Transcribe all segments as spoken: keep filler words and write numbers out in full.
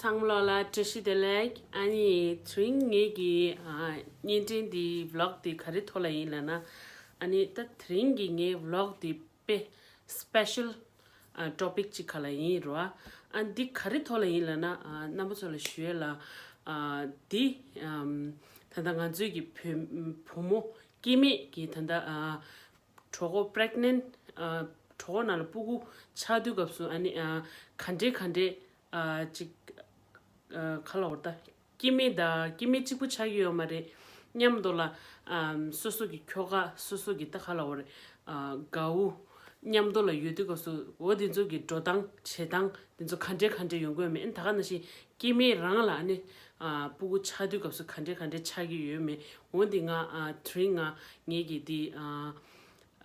ཚང་མ་ལོག་ལ་བཀྲ་ཤིས་བདེ་ལེགས། ཨ་ནི་དེ་རིང་ངེད་ཀྱི་ཨ་བརྙན་འཕྲིན་འདི་vlog་འདི་ག་རེ་ཐོག་ལ་ཡིན་ལབ་ན། ཨ་ནི་ད་དེ་རིང་གི་ངའི་vlog་འདི་དཔེ་special་ཨ་topic་ཅིག་ག་ལ་ཡིན་རོ། ཨ་འདི་ག་རེ་ཐོག་ལ་ཡིན་ལབ་ན། ཨ་རྣམ་པ་ཚོ་ལ་ཞུ་ཡས་ལ། ཨ་འདི་ཨམ་ད་ལྟ་ང་ཚོའི་གི་བུ་བུ་མོ་སྐྱེ་དམན་གྱི་ད་ལྟ་ཨ་གྲོད་ཁོག pregnant་ཨ་གྲོད་ཁོག་ནང་ལ་སྤུ་གུ་ཆགས་དུས་སྐབས་སུ། ཨ་ནི་ཨ་ག་འདྲས་ག་འདྲས་ཨ་ཅིག་ཨ་ག་ལབ་དགོས་རེད་ད། སྐྱེ་དམན་དང་སྐྱེ་དམན་གཅིག་པུ་ཆགས་ཀྱི་ཡོད་མ་རེད། མཉམ་དུ་ལ་ཨམ་སོ་སོ་གི་ཁྱོ་ག་སོ་སོ་གི་ད་ག་ལབ་དགོས་རེད། ཨ་དགའ་བོ་མཉམ་དུ་ལ་ཡོད་དུས་སྐབས་སུ། འོ་དེ་ཚོ་གི་འགྲོ་སྟངས་བྱེད་སྟངས་དེ་ཚོ་ག་འདྲས་ག་འདྲས་ཡོང་གི་ཡོད་མེད། ཨ་ནི་ད་ག་ནང་བཞིན་སྐྱེ་དམན་རང་ལ་ཨ་ནི་ཨ་སྤུ་གུ་ཆགས་དུས་སྐབས་སུ་ག་འདྲས་ག་འདྲས་ཆགས་ཀྱི་ཡོད་མེད། འོ་འདི་ང་ཨ་དེ་རིང་ང་ངེད་ཀྱི་འདི་ཨ་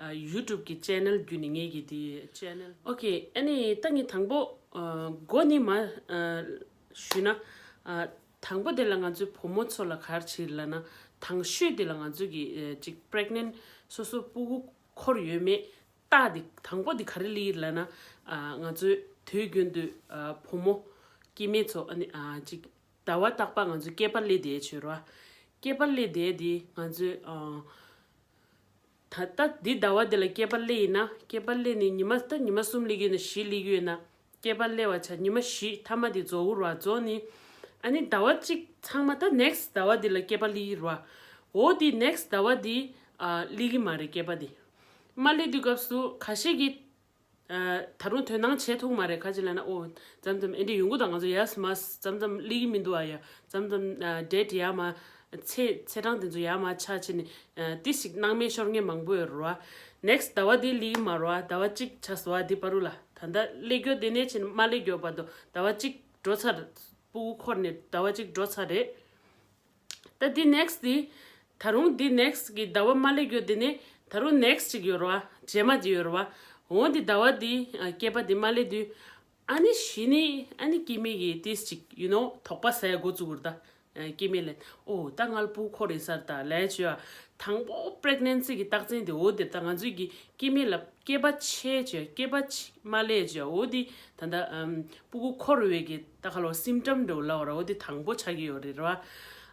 ཨ་YouTube་གི་channel་བརྒྱུད་ནས། ངེད་ཀྱི་འདི་channel། Okay། ཨ་ནི་ད་ངས་དང་པོ་ཨ་མགོ་ནས་མར་ཨ་ཞུས་ན། ཨ་དང་པོ་དེ་ལ་ང་ཚོའི་བུ་མོ་ཚོ་ལ་ག་རེ་བྱེད་ལབ་ན། དང་ཤོས་དེ་ལ་ང་ཚོ་གི་ཨ་ཅིག་pregnant་སོ་སོ་སྤུ་གུ་འཁོར་ཡོད་མེད་ལྟ། དེ་དང་པོ་དེ་ག་རེ་སླེབས་ལབ་ན། ཨ་ང་ཚོའི་དུས་རྒྱུན་དུ་ཨ་བུ་མོ་སྐྱེ་དམན་ཚོ་ཨ་ནི་ཨ་ཅིག་ཟླ་བ་རྟག་པར་ང་ཚོ་སྐེད་པ་སླེབས་བསྡད་ཡོད་རེད་བ། སྐེད་པ་སླེབས་བསྡད་དེ་ང་ཚོས་ཨ་ད་ལྟ་འདི་ཟླ་བ་འདི་ལ་སྐེད་པ་སླེབས་ཡིན་ན། སྐེད་པ་སླེབས་ནས་ཉི་མ་ད་ཉི་མ་གསུམ་སླེབས་ཀྱི་ཡོད་ན། བཞི་སླེབས་ཀྱི་ཡོད་ན། སྐེད་པ་སླེབས་པ་ཆ་ཉི་མ་བཞི་མཐའ་མ་དེ་རྫོགས་ཀྱི་རེད་བ། རྫོགས་ནས་ཨ་ནི་ཟླ་བ་གཅིག་ཚང་མ་ད་next་ཟླ་བ་འདི་ལ་སྐེད་པ་སླེབས་ཀྱི་རེད་བ། འོ་དེ་next་ཟླ་བ་དེ་ཨ་སླེབས་ཀྱི་མ་རེད། སྐེད་པ་དེ་མ་སླེབས་དུས་སྐབས་སུ་ཁ་ཤས་ཀྱིས་ཨ་ད་རུང་དོ་སྣང་བྱེད་ཐུབ་མ་རེད། ག་ཅི་ལབ་ན། ཨོ་མཚམས་མཚམས་ཨེ་འདྲས་ཡོང་གི་འདུག་ང་ཚོ་ཡས་མས་མཚམས་མཚམས་སླེབས་ཀྱི་མི་འདུག་ཨ། ཡ་མཚམས་མཚམས་ཨ་date་ཡར་མར་ཚེས་ཚེས་གྲངས་དེ་ཚོ་ཡར་མར་ཆགས་བྱས་ནས་ཨ་ཏི་ཞིག་སྣང་མེད་ཤོར་མཁན་མང་པོ་ཡོད་རེད་བ། next་ཟླ་བ་འདི་སླེབས་ཀྱི་མ་རེད་བ། ཟླ་བ་གཅིག་ཆགས་སོང་བ། འདི་བར་དུ་ལ་ད་ལྟ་སླེབས་རྒྱུ་དེ་ནས་བྱས་ནས་མ་སླེབས་རྒྱུ་བར་དུ་ཟླ་བ་གཅིག་འགྲོ་ཚར། སྤུ་གུ་འཁོར་ནས་ཟླ་བ་གཅིག་འགྲོ་ཚར་རེད། ད་འདི་next་འདི་ད་རུང་འདི་next་གི་ཟླ་བ་མ་སླེབས་རྒྱུ་དེ་ནས་ད་རུང་next་ཅིག་ཡོད་རེད་བ། རྗེས་མ་ཅིག་ཡོད་རེད་བ། འོ་འདི་ཟླ་བ་འདི་ཨ་སྐེད་པ་འདི་མ་སླེབས་དུས་ཨ་ནི་གཞི་ནས་ཨ་ནི་སྐྱེ་དམན་གྱིས་ཏིས་ཅིག་you know་དོགས་པ་ཟ་ཡ་འགོ་བཙུགས་རེད་ད། ཨ་སྐྱེ་དམན་ལ་ཨོ་ད་ང་ལ་སྤུ་གུ་འཁོར་ཡིན་ས་རེད་ད་ལབ་བྱས་བ། དང་པོ་pregnancy་གི་རྟགས་མཚན་དེ་འོ་དེ་རེད་ད། ང་ཚོའི་གི་སྐྱེ་དམན་ལ་སྐེད་པ་ཆད་བྱས། སྐེད་པ་ཆད་མ་སླེབས་བྱས། འོ་དེ་ད་ལྟ་ཨམ་སྤུ་གུ་འཁོར་བའི་གི་ད་ག་ལོ་symptom་འདྲ་བོ་ལབ་པ་ར། འོ་དེ་དང་པོ་ཆགས་ཀྱི་ཡོད་རེད་ར།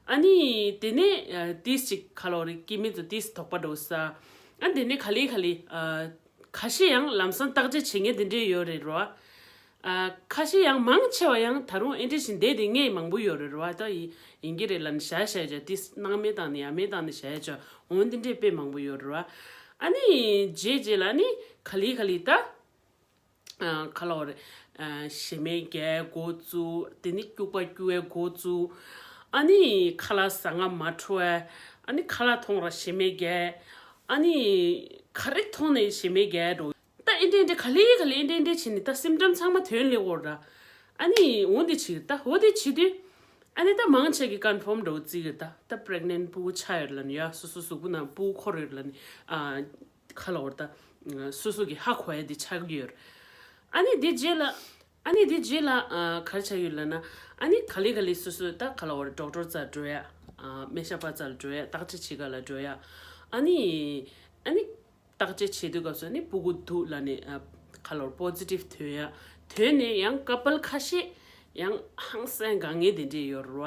ཨ་ནི་དེ་ནས་ཨ་ཏིས་ཅིག་ག་ལོ་རེད། སྐྱེ་དམན་ཚོ་ཏིས་དོགས་པ་འདྲ་བོ་ཟ། ཨ་དེ་ནས་ག་ལེ་ག་ལེ་ཨ་ཁ་ཤས་ཡང་ལམ་སང་བརྟག་དཔྱད་བྱེད་མཁན་དེ་འདྲས་ཡོད་རེད་ར། ཨ་ཁ་ཤས་ཡང་མང་ཆེ་བ་ཡང་ད་རུང་ཨེ་འདྲས་བཞིན་བསྡད་དེ་མཁན་མང་པོ་ཡོད་རེད་ར། ད་ཡིན་ཡིན་གྱི་རེད་ལབ་ནས་བཞག་བཞག་བྱས། ཏིས་སྣང་མེད་བཏང་ནས་ཡ་མེད་བཏང་ནས་བཞག་བྱས། འོ་དེ་འདྲས་དཔེ་མང་པོ་ཡོད་རེད་ར། ཨ་ནི་རྗེས་རྗེས་ལ་ཨ་ནི་ག་ལེ་ག་ལེ་ད། ཨ་ག་ལབ་དགོས་རེད། ཨ་ཞེ་མེར་རྒྱག་འགོ་བཙུགས། དེ་ནས་སྐྱུག་པ་སྐྱུག་ཡ་འགོ་བཙུགས། ཨ་ནི་ཁ་ལག་ཟ་སྔ་མ་འཕྲོ་བ། ཨ་ནི་ཁ་ལག་མཐོང་ར་ཞེ་མེར་རྒྱག་ཨ་ནི་ག་རེ་མཐོང་ནའི་ཞེ་མེར་རྒྱག་འགྲོ། ད་ཨེ་འདྲས་ཨེ་འདྲས་ག་ལེ་ག་ལེ་ཨེ་འདྲས་ཨེ་འདྲས་བྱས་ནས་ད་symptom་ཚང་མ་ཐོན་སླེབས་ཀྱི་ཡོད་རེད། ཨ་ནི་འོ་འདི་བྱེད་ད། འོ་འདི་བྱེད་དུས་ཨ་ནི་ད་མང་ཆེ་གིས་confirm་འདྲ་བོ་བརྩི་གི་རེད་ད། ད་pregnant་སྤུ་གུ་ཆགས་ཡོད་ལབ་ནས། ཡ་སོ་སོ་གཟུགས་པོ་ནང་སྤུ་གུ་འཁོར་ཡོད་ལབ་ནས། ཨ་ག་ལབ་དགོས་རེད་ད། སོ་སོ་གིས་ཧ་གོ་ཡ་དེ་ཆགས་ཀྱི་ཡོད་རེད། ཨ་ནི་དེ་རྗེས་ལ་ཨ་ནི་དེ་རྗེས་ལ་ཨ་ག་རེ་ཆགས་ཡོད་ལབ་ན། ཨ་ནི་ག་ལེ་ག་ལེ་སོ་སོ་ད་ག་ལབ་དགོས་རེད། doctor་རྩར་འགྲོ་ཡ། ཨ་སྨན་ཞབས་པ་རྩར་འགྲོ་ཡ། བརྟག་དཔྱད་བྱེད་ག་ལ་འགྲོ་ཡ། ཨ་ནི་ཨ་ནི་བརྟག་དཔྱད་བྱེད་དུས་སྐབས་སུ་ཨ་ནི་སྤུ་གུ་འདུག་ལབ་ནས་ཨ་ག་ལབ་དགོས་རེད། positive་ཐོན་ཡ། ཐོན་ནས་ཡང་couple་ཁ་ཤས་ཡང་ཧང་སང་དགའ་མཁན་དེ་འདྲས་ཡོད་རེད་བ།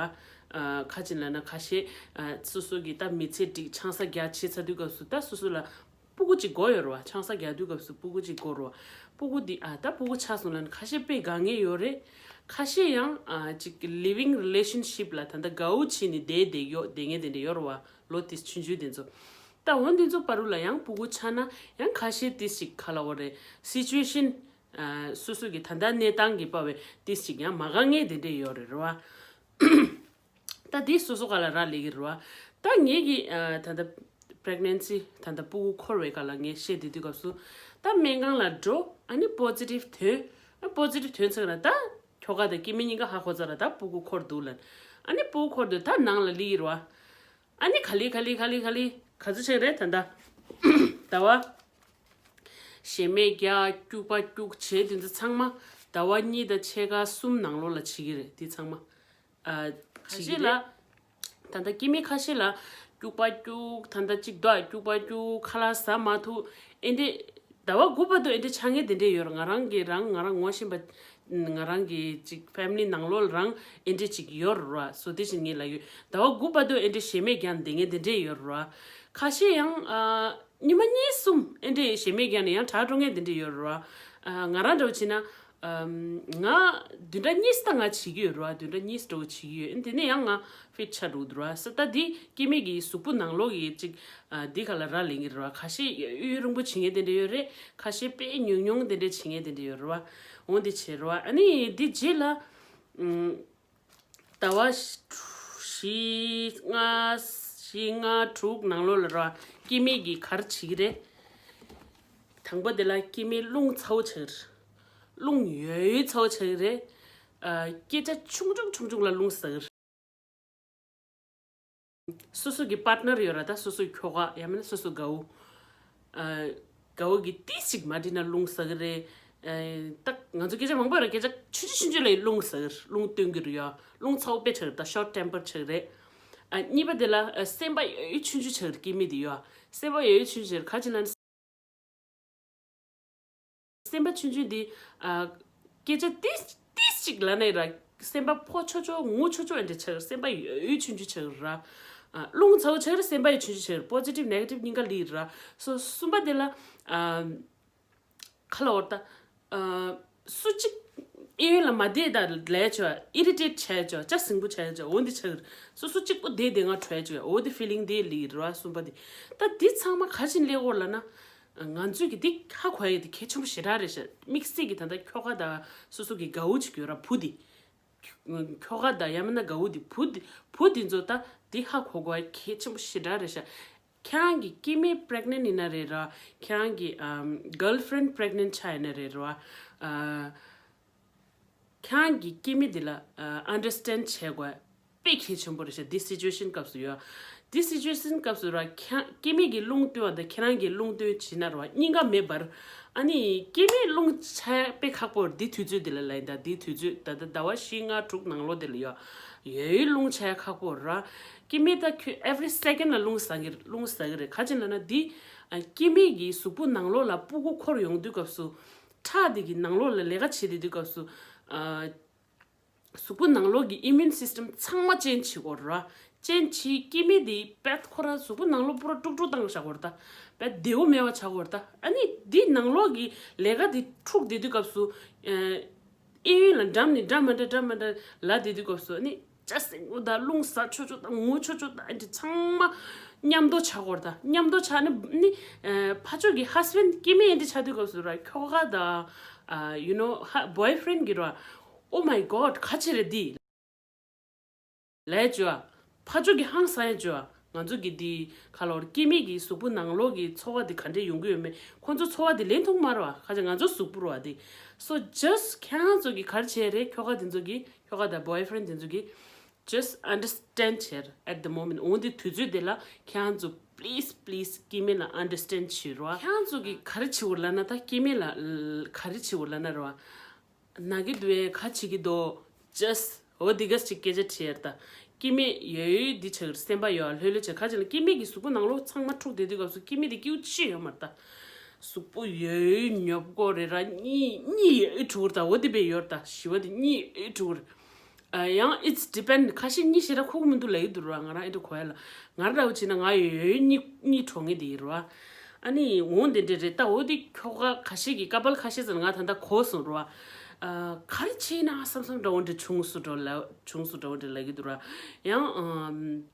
ཨ་ག་ཅི་ལབ་ན་ཁ་ཤས་ཨ་སོ་སོ་གི་ད་མི་ཚེ་འགྲིག་ཆང་ས་རྒྱག་བྱེད་ཚར་དུས་སྐབས་སུ་ད་སོ་སོ་ལ་སྤུ་གུ་གཅིག་དགོས་ཡོད་རེད་བ། ཆང་ས་རྒྱག་དུས་སྐབས་སུ་སྤུ་གུ་གཅིག་དགོས་རེད་བ། སྤུ་གུ་འདི་ཨ་ད་སྤུ་གུ་ཆགས་སོང་ལབ་ནས་ཁ་ཤས་དཔེ་དགའ་མཁན་ཡོད་རེད། ཁ་ཤས་ཡང་ཨ་ཅིག་living relationship་ལ་ད་ལྟ་དགའ་བོ་བྱས་ནས་བསྡད་བསྡད་ཡོད་བསྡད་མཁན་དེ་འདྲ་ཡོད་རེད་བ། ལོ་དེ་ཆུང་ཆུང་དེ་ཚོ། ད་འོ་འདི་ཚོ་བར་དུ་ལ་ཡང་སྤུ་གུ་ཆགས་ན་ཡང་ཁ་ཤས་ཏིས་ཅིག་ག་ལབ་དགོས་རེད། situation་ཨ་སོ་སོ་གི་ད་ལྟ་གནས་སྟངས་ཀྱིས་དཔག་པའི་ཏིས་ཅིག་ཡང་མ་དགའ་མཁན་དེ་འདྲ་ཡོད་རེད་རེད་བ། ད་དེ་སོ་སོ་ག་ལ་རག་ལས་ཀྱི་རེད་བ། ད་ངེད་ཀྱི་ཨ་ད་ལྟ་pregnancy་ད་ལྟ་སྤུ་གུ་འཁོར་བའི་སྐབས་ལ་ངས་བཤད་བསྡད་དུས་སྐབས་སུ། ད་སྨན་ཁང་ལ་འགྲོ། ཨ་ནི་positive་ཐོན། ཨ་positive་ཐོན་ཚར་ན་ད་ཁྱོ་ག་དང་སྐྱེ་དམན་གཉིས་ཀ་ཧ་གོ་ཚར་ལ་ད་སྤུ་གུ་འཁོར་འདུག་ལབ། ཨ་ནི་སྤུ་གུ་འཁོར་དུས་ད་ནང་ལ་སླེབས་ཀྱི་རེད་བ། ཨ་ནི་ག་ལེ་ག་ལེ་ག་ལེ་ག་ལེ་ག་ཚོད་ཆགས་རེད་ད་ལྟ། ཟླ་བ། ཞེ་མེར་རྒྱག་སྐྱུག་པ་སྐྱུག་བྱས་དེ་ཚོ་ཚང་མ་ཟླ་བ་གཉིས་དང་ཕྱེད་ཀ་གསུམ་ནང་ལོགས་ལ་བྱེད་ཀྱི་རེད། དེ་ཚང་མ་ཨ་ཁ་བྱེད་ཤས་ཀྱི་ལ་རེད། ད་ལྟ་སྐྱེ་དམན་ཁ་ཤས་ལ་སྐྱུག་པ་སྐྱུག་ད་ལྟ་གཅིག་ལྟོས། སྐྱུག་པ་སྐྱུག་ཁ་ལག་ཟ་མ་ཐུབ། ཨེ་འདྲས་ཟླ་བ་དགུ་བར་དུ་ཨེ་འདྲས་ཆགས་མཁན་དེ་འདྲས་ཡོད་རེད། ང་རང་གིས་རང་ང་རང་ངོ་ཤེས་པ་ ང་རང་གི་ཅིག་ཕེ་མི་ལི་ནང་ལོགས་ལ་རང་ཨེ་འདྲས་ཅིག་ཡོད་རེད་བ། བཟོ་དེ་བཞིན་ངས་ལབ་ཡོད། ཟླ་བ་དགུ་བར་དུ་ཨེ་འདྲས་ཞེ་མེད་ཀྱང་བསྡད་མཁན་དེ་འདྲས་ཡོད་རེད་བ། ཁ་ཤས་ཡང་ཨ་ཉི་མ་གཉིས་གསུམ་ཨེ་འདྲས་ཞེ་མེད་ཀྱང་ནས་ཡང་དྲག་འགྲོ་མཁན་དེ་འདྲས་ཡོད་རེད་བ། ཨ་ང་རང་འདྲ་བོ་བྱས་ན། ཨམ། ང་བདུན་ཕྲག་གཉིས་ཙམ་ང་བྱེད་ཀྱི་ཡོད་རེད་བ། བདུན་ཕྲག་གཉིས་འདྲ་བོ་བྱེད་ཀྱི་ཡོད། དེ་ནས་ཡང་ང་ཕིཊ་ཆགས་འགྲོ་གི་འདུག་ར། ས་ད་འདི་སྐྱེ་དམན་གྱི་གཟུགས་པོ་ནང་ལོགས་ཀྱི་ཅིག་ཨ་འདི་ག་ལ་རག་ལས་ཀྱི་རེད་བ། ཁ་ཤས་ཡུན་རིང་པོ་བྱེད་མཁན་དེ་འདྲ་ཡོད་རེད། ཁ་ཤས་དཔེ་ཉུང་ཉུང་དེ་འདྲ་བྱེད་མཁན་དེ་འདྲ་ཡོད་རེད་བ། འོ་འདི་བྱེད་རེད་བ། ཨ་ནི་འདི་རྗེས་ལ་ཨམ། ཟླ་བ་བཞི་ལྔ་བཞི་ལྔ་དྲུག་ནང་ལོགས་ལ་ར་སྐྱེ་དམན་གྱིས་ག་རེ་བྱེད་ཀྱི་རེད། དང་པོ་དེ་ལ་སྐྱེ་དམན་རླུང་ཚ་བོ་ཆགས་ཀྱི་རེད། རླུང་ཡོད་ཡོད་ཚ་བོ་ཆགས་ཀྱི་རེད། ཨ་སྐད་ཆ་ཆུང་ཆུང་ཆུང་ཆུང་ལ་རླུང་ཟ་གི་རེད། སོ་སོ་གི་པར་ཊི་ནར་ཡོད་ར། ད་སོ་སོའི་ཁྱོ་ག་ཡང་མིན་ན་སོ་སོའི་དགའ་བོ། ཨ་དགའ་བོ་གིས་ཏིས་ཅིག་མ་འགྲིག་ན་རླུང་ཟ་གི་རེད། ཨ་ད་ང་ཚོ་སྐད་ཆ་མང་པོ་ཡོད་ར། སྐད་ཆ་ཆུང་ཆུང་ཆུང་ལ་རླུང་ཟ་གི་རེད། རླུང་སྟོན་གྱི་རེད་ཡ། རླུང་ཚ་བོ་དཔེ་ཆགས་རེད། ད་ཤོར་ཊེམ་པར་ཆགས་རེད། ཨ་གཉིས་པ་དེ་ལ་ཨ་སེམས་པ་ཡོད་ཡོད་ཆུང་ཆུང་ཆགས་རེད། སྐྱེ་དམན་དེ་ཡོད། སེམས་པ་ཡོད་ཡོད་ཆུང་ཆུང་ཆགས་རེད། ག་ཅི་ན། སེམས་པ་ཆུང་ཆུང་འདི། ཨ། སྐད་ཆ་ཏིས་ཏིས་ཅིག་ལབ་ནའི་ར། སེམས་པ་ཕོག་ཆོག་ཆོག་ངུ་ཆོག་ཆོག་འདྲ་ཆགས། སེམས་པ་ཡོད་ཡོད་ཆུང་ཆུང་ཆགས་ར། ཨ། རླུང་ཚ་བོ་ཆགས་ར། སེམས་པ་ཡོད་ཆུང་ཆུང་ཆགས། པོ་ཛི་ཊིབ་ནེ་གེ་ཊིབ་གཉིས་ཀ་ལི་ར། སོ་གསུམ་པ་དེ་ལ། ཨ། ག་ལབ་དགོས་རེད་ད། ཨ། སུ་གཅིག་གཡས་གཡོན་ལ་མ་བསྡད་ད་ལས་བྱ། ཨི་རི་ཊེཊ་བྱས་བྱ། ལྕགས་ཟིང་པོ་བྱས་བྱ། འོ་འདི་ཆགས་ར། སོ་སོ་གཅིག་པོ་བསྡད་བསྡད་ང་བྲོས་བྱ། འོ་འདི་ཕི་ལིང་དེ་ལི་ར། གསུམ་པ་དེ། ད་འདི་ཚང་མ་ག་ཅི་ནས་སླེབས་ཡོད་ལབ་ན། ང་ཚོས་ཀྱི་འདི་ཧ་གོ་ཡ་འདི་གལ་ཆེན་པོ་ཞེ་དྲག་རེད་ཤག་དམིགས་བསལ་གྱི་ད་ལྟ་ཁྱོ་ག་དང་སོ་སོ་གི་དགའ་བོ་ཅིག་ཡོད་ར། བུ་འདི། ཁྱོ་ག་དང་ཡང་མིན་ན་དགའ་བོ་འདི། བུ་འདི། བུ་འདི་ཚོ་ད་འདི་ཧ་གོ་དགོས་ཡ་གལ་ཆེན་པོ་ཞེ་དྲག་རེད་ཤག་ཁྱེད་རང་གི་སྐྱེ་དམན་པི་རེག་ནེན་ཊི་ཡིན་ན་རེད་ར། ཁྱེད་རང་གི་ཨམ་གརལ་ཕི་རེན་ཌི་པི་རེག་ནེན་ཊི་ཆགས་ཡིན་ན་རེད་ར། ཨ། ཁྱེད་རང་གི་སྐྱེ་དམན་འདི་ལ་ཨ་ཨན་ཌར་སི་ཊེན་ཌི་བྱེད་དགོས་དཔེ་གལ་ཆེན་པོ་རེད་ཤག་འདི་སི་ཅུ་ཨེ་ཤན་སྐབས་སུ་ཡོད། འདི་སི་ཅུ་ཨེ་ཤན་སྐབས་སུ་ར་ཁྱེད་སྐྱེ་དམན་གྱི་རླུང་བཏོན་པ་དང་ཁྱེད་རང་གི་རླུང་བཏོན་བྱེད་ན་ར་གཉིས་ཀ་མེད་པར། ཨ་ནི་སྐྱེ་དམན་རླུང་ཆགས་དཔེ་ཁག་པོ་རེད། འདི་དུས་ཚོད་འདི་ལ་ལབ་ཡིན་ད། འདི་དུས་ཚོད་ད་ལྟ་ཟླ་བ་བཞི་ལྔ་དྲུག་ནང་ལོགས་འདི་ལ་ཡོད། ཡོད་ཡོད་རླུང་ཆགས་ཁག་པོ་ར། སྐྱེ་དམན་ད་ཁྱོད་ཨེ་བྷི་རི་སེ་ཀེན་ཌི་ལ་རླུང་ཟ་གི་རླུང་ཟ་གི་རེད། ག་ཅི་ལབ་ན་འདི་ཨ་སྐྱེ་དམན་གྱི་གཟུགས་པོ་ནང་ལོགས་ལ་ཕྲུ་གུ་འཁོར་ཡོང་དུས་སྐབས་སུ། ཁྲག་དེ་གི་ནང་ལོགས་ལ་ལས་ཀ་བྱེད་བསྡད་དུས་སྐབས་སུ། ཨ་གཟུགས་པོ་ནང་ལོགས་ཀྱི་ཨི་མིའུན་སིས་ཊམ་ཚང་མ་ཅེན་ཇི་བྱེད་དགོས་རེད་བ། ཅེན་ཇི་བྱེད། སྐྱེ་དམན་དེ་བད་ཁོ་རང་གཟུགས་པོ་ནང་ལོགས་པུ་ར་དཀྲུག་དཀྲུག་བཏང་བཞག་དགོས་རེད་ད། བད་བདེ་བོ་མེད་པ་བྱ་དགོས་རེད་ད། ཨ་ནི་འདི་ནང་ལོགས་ཀྱི་ལས་ཀ་དེ་འཁྲུག་བསྡད་དུས་སྐབས་སུ། ཨ་གཡས་གཡོན་ལ་འགྲམ་ནས་འདྲ་མི་འདྲ་འདྲ་མི་འདྲ་ལབ་བསྡད་དུས་སྐབས་སུ། ཨ་ནི་ལྕགས་སྲེག་པོ་དང་རླུང་ཟ་ཆོག་ཆོག་དང་ངུ་ཆོག་ཆོག་དང་ཨ་འདྲ་ཚང་མ་མཉམ་དུ་བྱ་དགོས་རེད་ད། མཉམ་དུ་བྱ་ནི་ནི། ཨ་ཕར་ཕྱོགས་ཀྱི་ཧས་བྷེན་ཌི་སྐྱེ་དམན་ཨ་འདྲ་ཆགས་དུས་སྐབས་སུ་ར། ཁྱོ་ག་དང་། ཨ་ཡུ་ནོ་ཧ་བྷོའི་ཕི་རེན་ཌི་གི་ར། Oh my God, ག་ཅི་རེད་འདི། ལས་བྱ། ཕར་ཕྱོགས་ཀྱི་ཧང་སང་ཡ་བྱ། ང་ཚོ་གི་འདི་ག་ལབ་དགོས་རེད། སྐྱེ་དམན་གྱི་གཟུགས་པོ་ནང་ལོགས་ཀྱི་ཚོར་བ་འདི་ག་འདྲས་ཡོང་གི་ཡོད་མེད། ཁོང་ཚོ་ཚོར་བ་འདི་ལེན་ཐུབ་མ་རེད་བ། ག་ཅི་ང་ཚོ་གཟུགས་པོ་རེད་བ་འདི། So just ཁྱེད་རང་ཚོ་གི་ག་རེ་བྱས་རེད། ཁྱོ་ག་འདི་ཚོ་གི་ཁྱོ་ག་དང་བྷོའི་ཕི་རེན་ཌི་འདི་ཚོ་གི། Just understand བྱས་at the moment. འོ་འདི་དུས་ཚོད་དེ་ལ་ཁྱེད་རང་ཚོ་please please སྐྱེ་དམན་ལ་ཨན་ཌར་སི་ཊེན་ཌི་བྱེད་རོགས། ཁྱེད་རང་ཚོ་གི་ག་རེ་བྱེད་དགོས་ལབ་ན། ད་སྐྱེ་དམན་ལ་ག་རེ་བྱེད་དགོས་ལབ་ན་རོགས། ན་གི་འདུག་གས། ག་བྱེད་ཀྱི་འདུག Just འོ་འདི་ག་ཅིག་སྐད་ཆ་དྲིས་ཡར་ད། སྐྱེ་དམན་ཡོད་ཡོད་འདི་ཆགས་རེད། སེམས་པ་ཡོད་ལྷོད་ལྷོད་བྱས། ག་ཅི་ལབ་ན་སྐྱེ་དམན་གྱི་གཟུགས་པོ་ནང་ལོགས་ཚང་མ་འཁྲུག་བསྡད་དུས་སྐབས་སུ་སྐྱེ་དམན་དེ་སྐྱིད་པོ་ཅི་ཡོད་མ་རེད་ད། གཟུགས་པོ་ཡོད་ཡོད་ཉོབ་ཀྱོག་རེད་ར། གཉིད་གཉིད་ཡོད་ཡོད་འཁྲུག་རེད་ད། འོ་དེ་བས་ཡོད་རེད་ད། ཞི་བ་དེ་གཉིད་ཡོད་ཡོད་འཁྲུག་རེད། ཨ་ཡང་it's depend། ཁ་ཤས་གཉིད་ཞེ་དྲག་ཁུག་གི་མི་འདུག་ལབ་ཀྱི་འདུག་ར། ང་རང་ཨེ་འདྲ་གོ་ཡ་ལ། ང་རང་འདྲ་བོ་བྱས་ན་ང་ཡོད་ཡོད་གཉིད་གཉིད་བྲོ་ངེས་དེ་ཡིན་ར་བ། ཨ་ནི་འོ་འདི་འདྲ་རེད་ད། འོ་དེ་ཁྱོ་ག་ཁ་ཤས་ཀྱི་ཀ་པལ་ཁ་ཤས་ཙམ་ལ་ང་ད་ལྟ་གོ་སོང་ར་བ། ཨ་ག་རེ་བྱས་ན་བསམ་བསམ་འདྲ་བོ་འདྲ་བྱུང་སོང་འདྲ་ལབ། བྱུང་སོང་འདྲ་བོ་འདྲ་ལབ་ཀྱི་འདུག་ར། ཡང་ཨམ།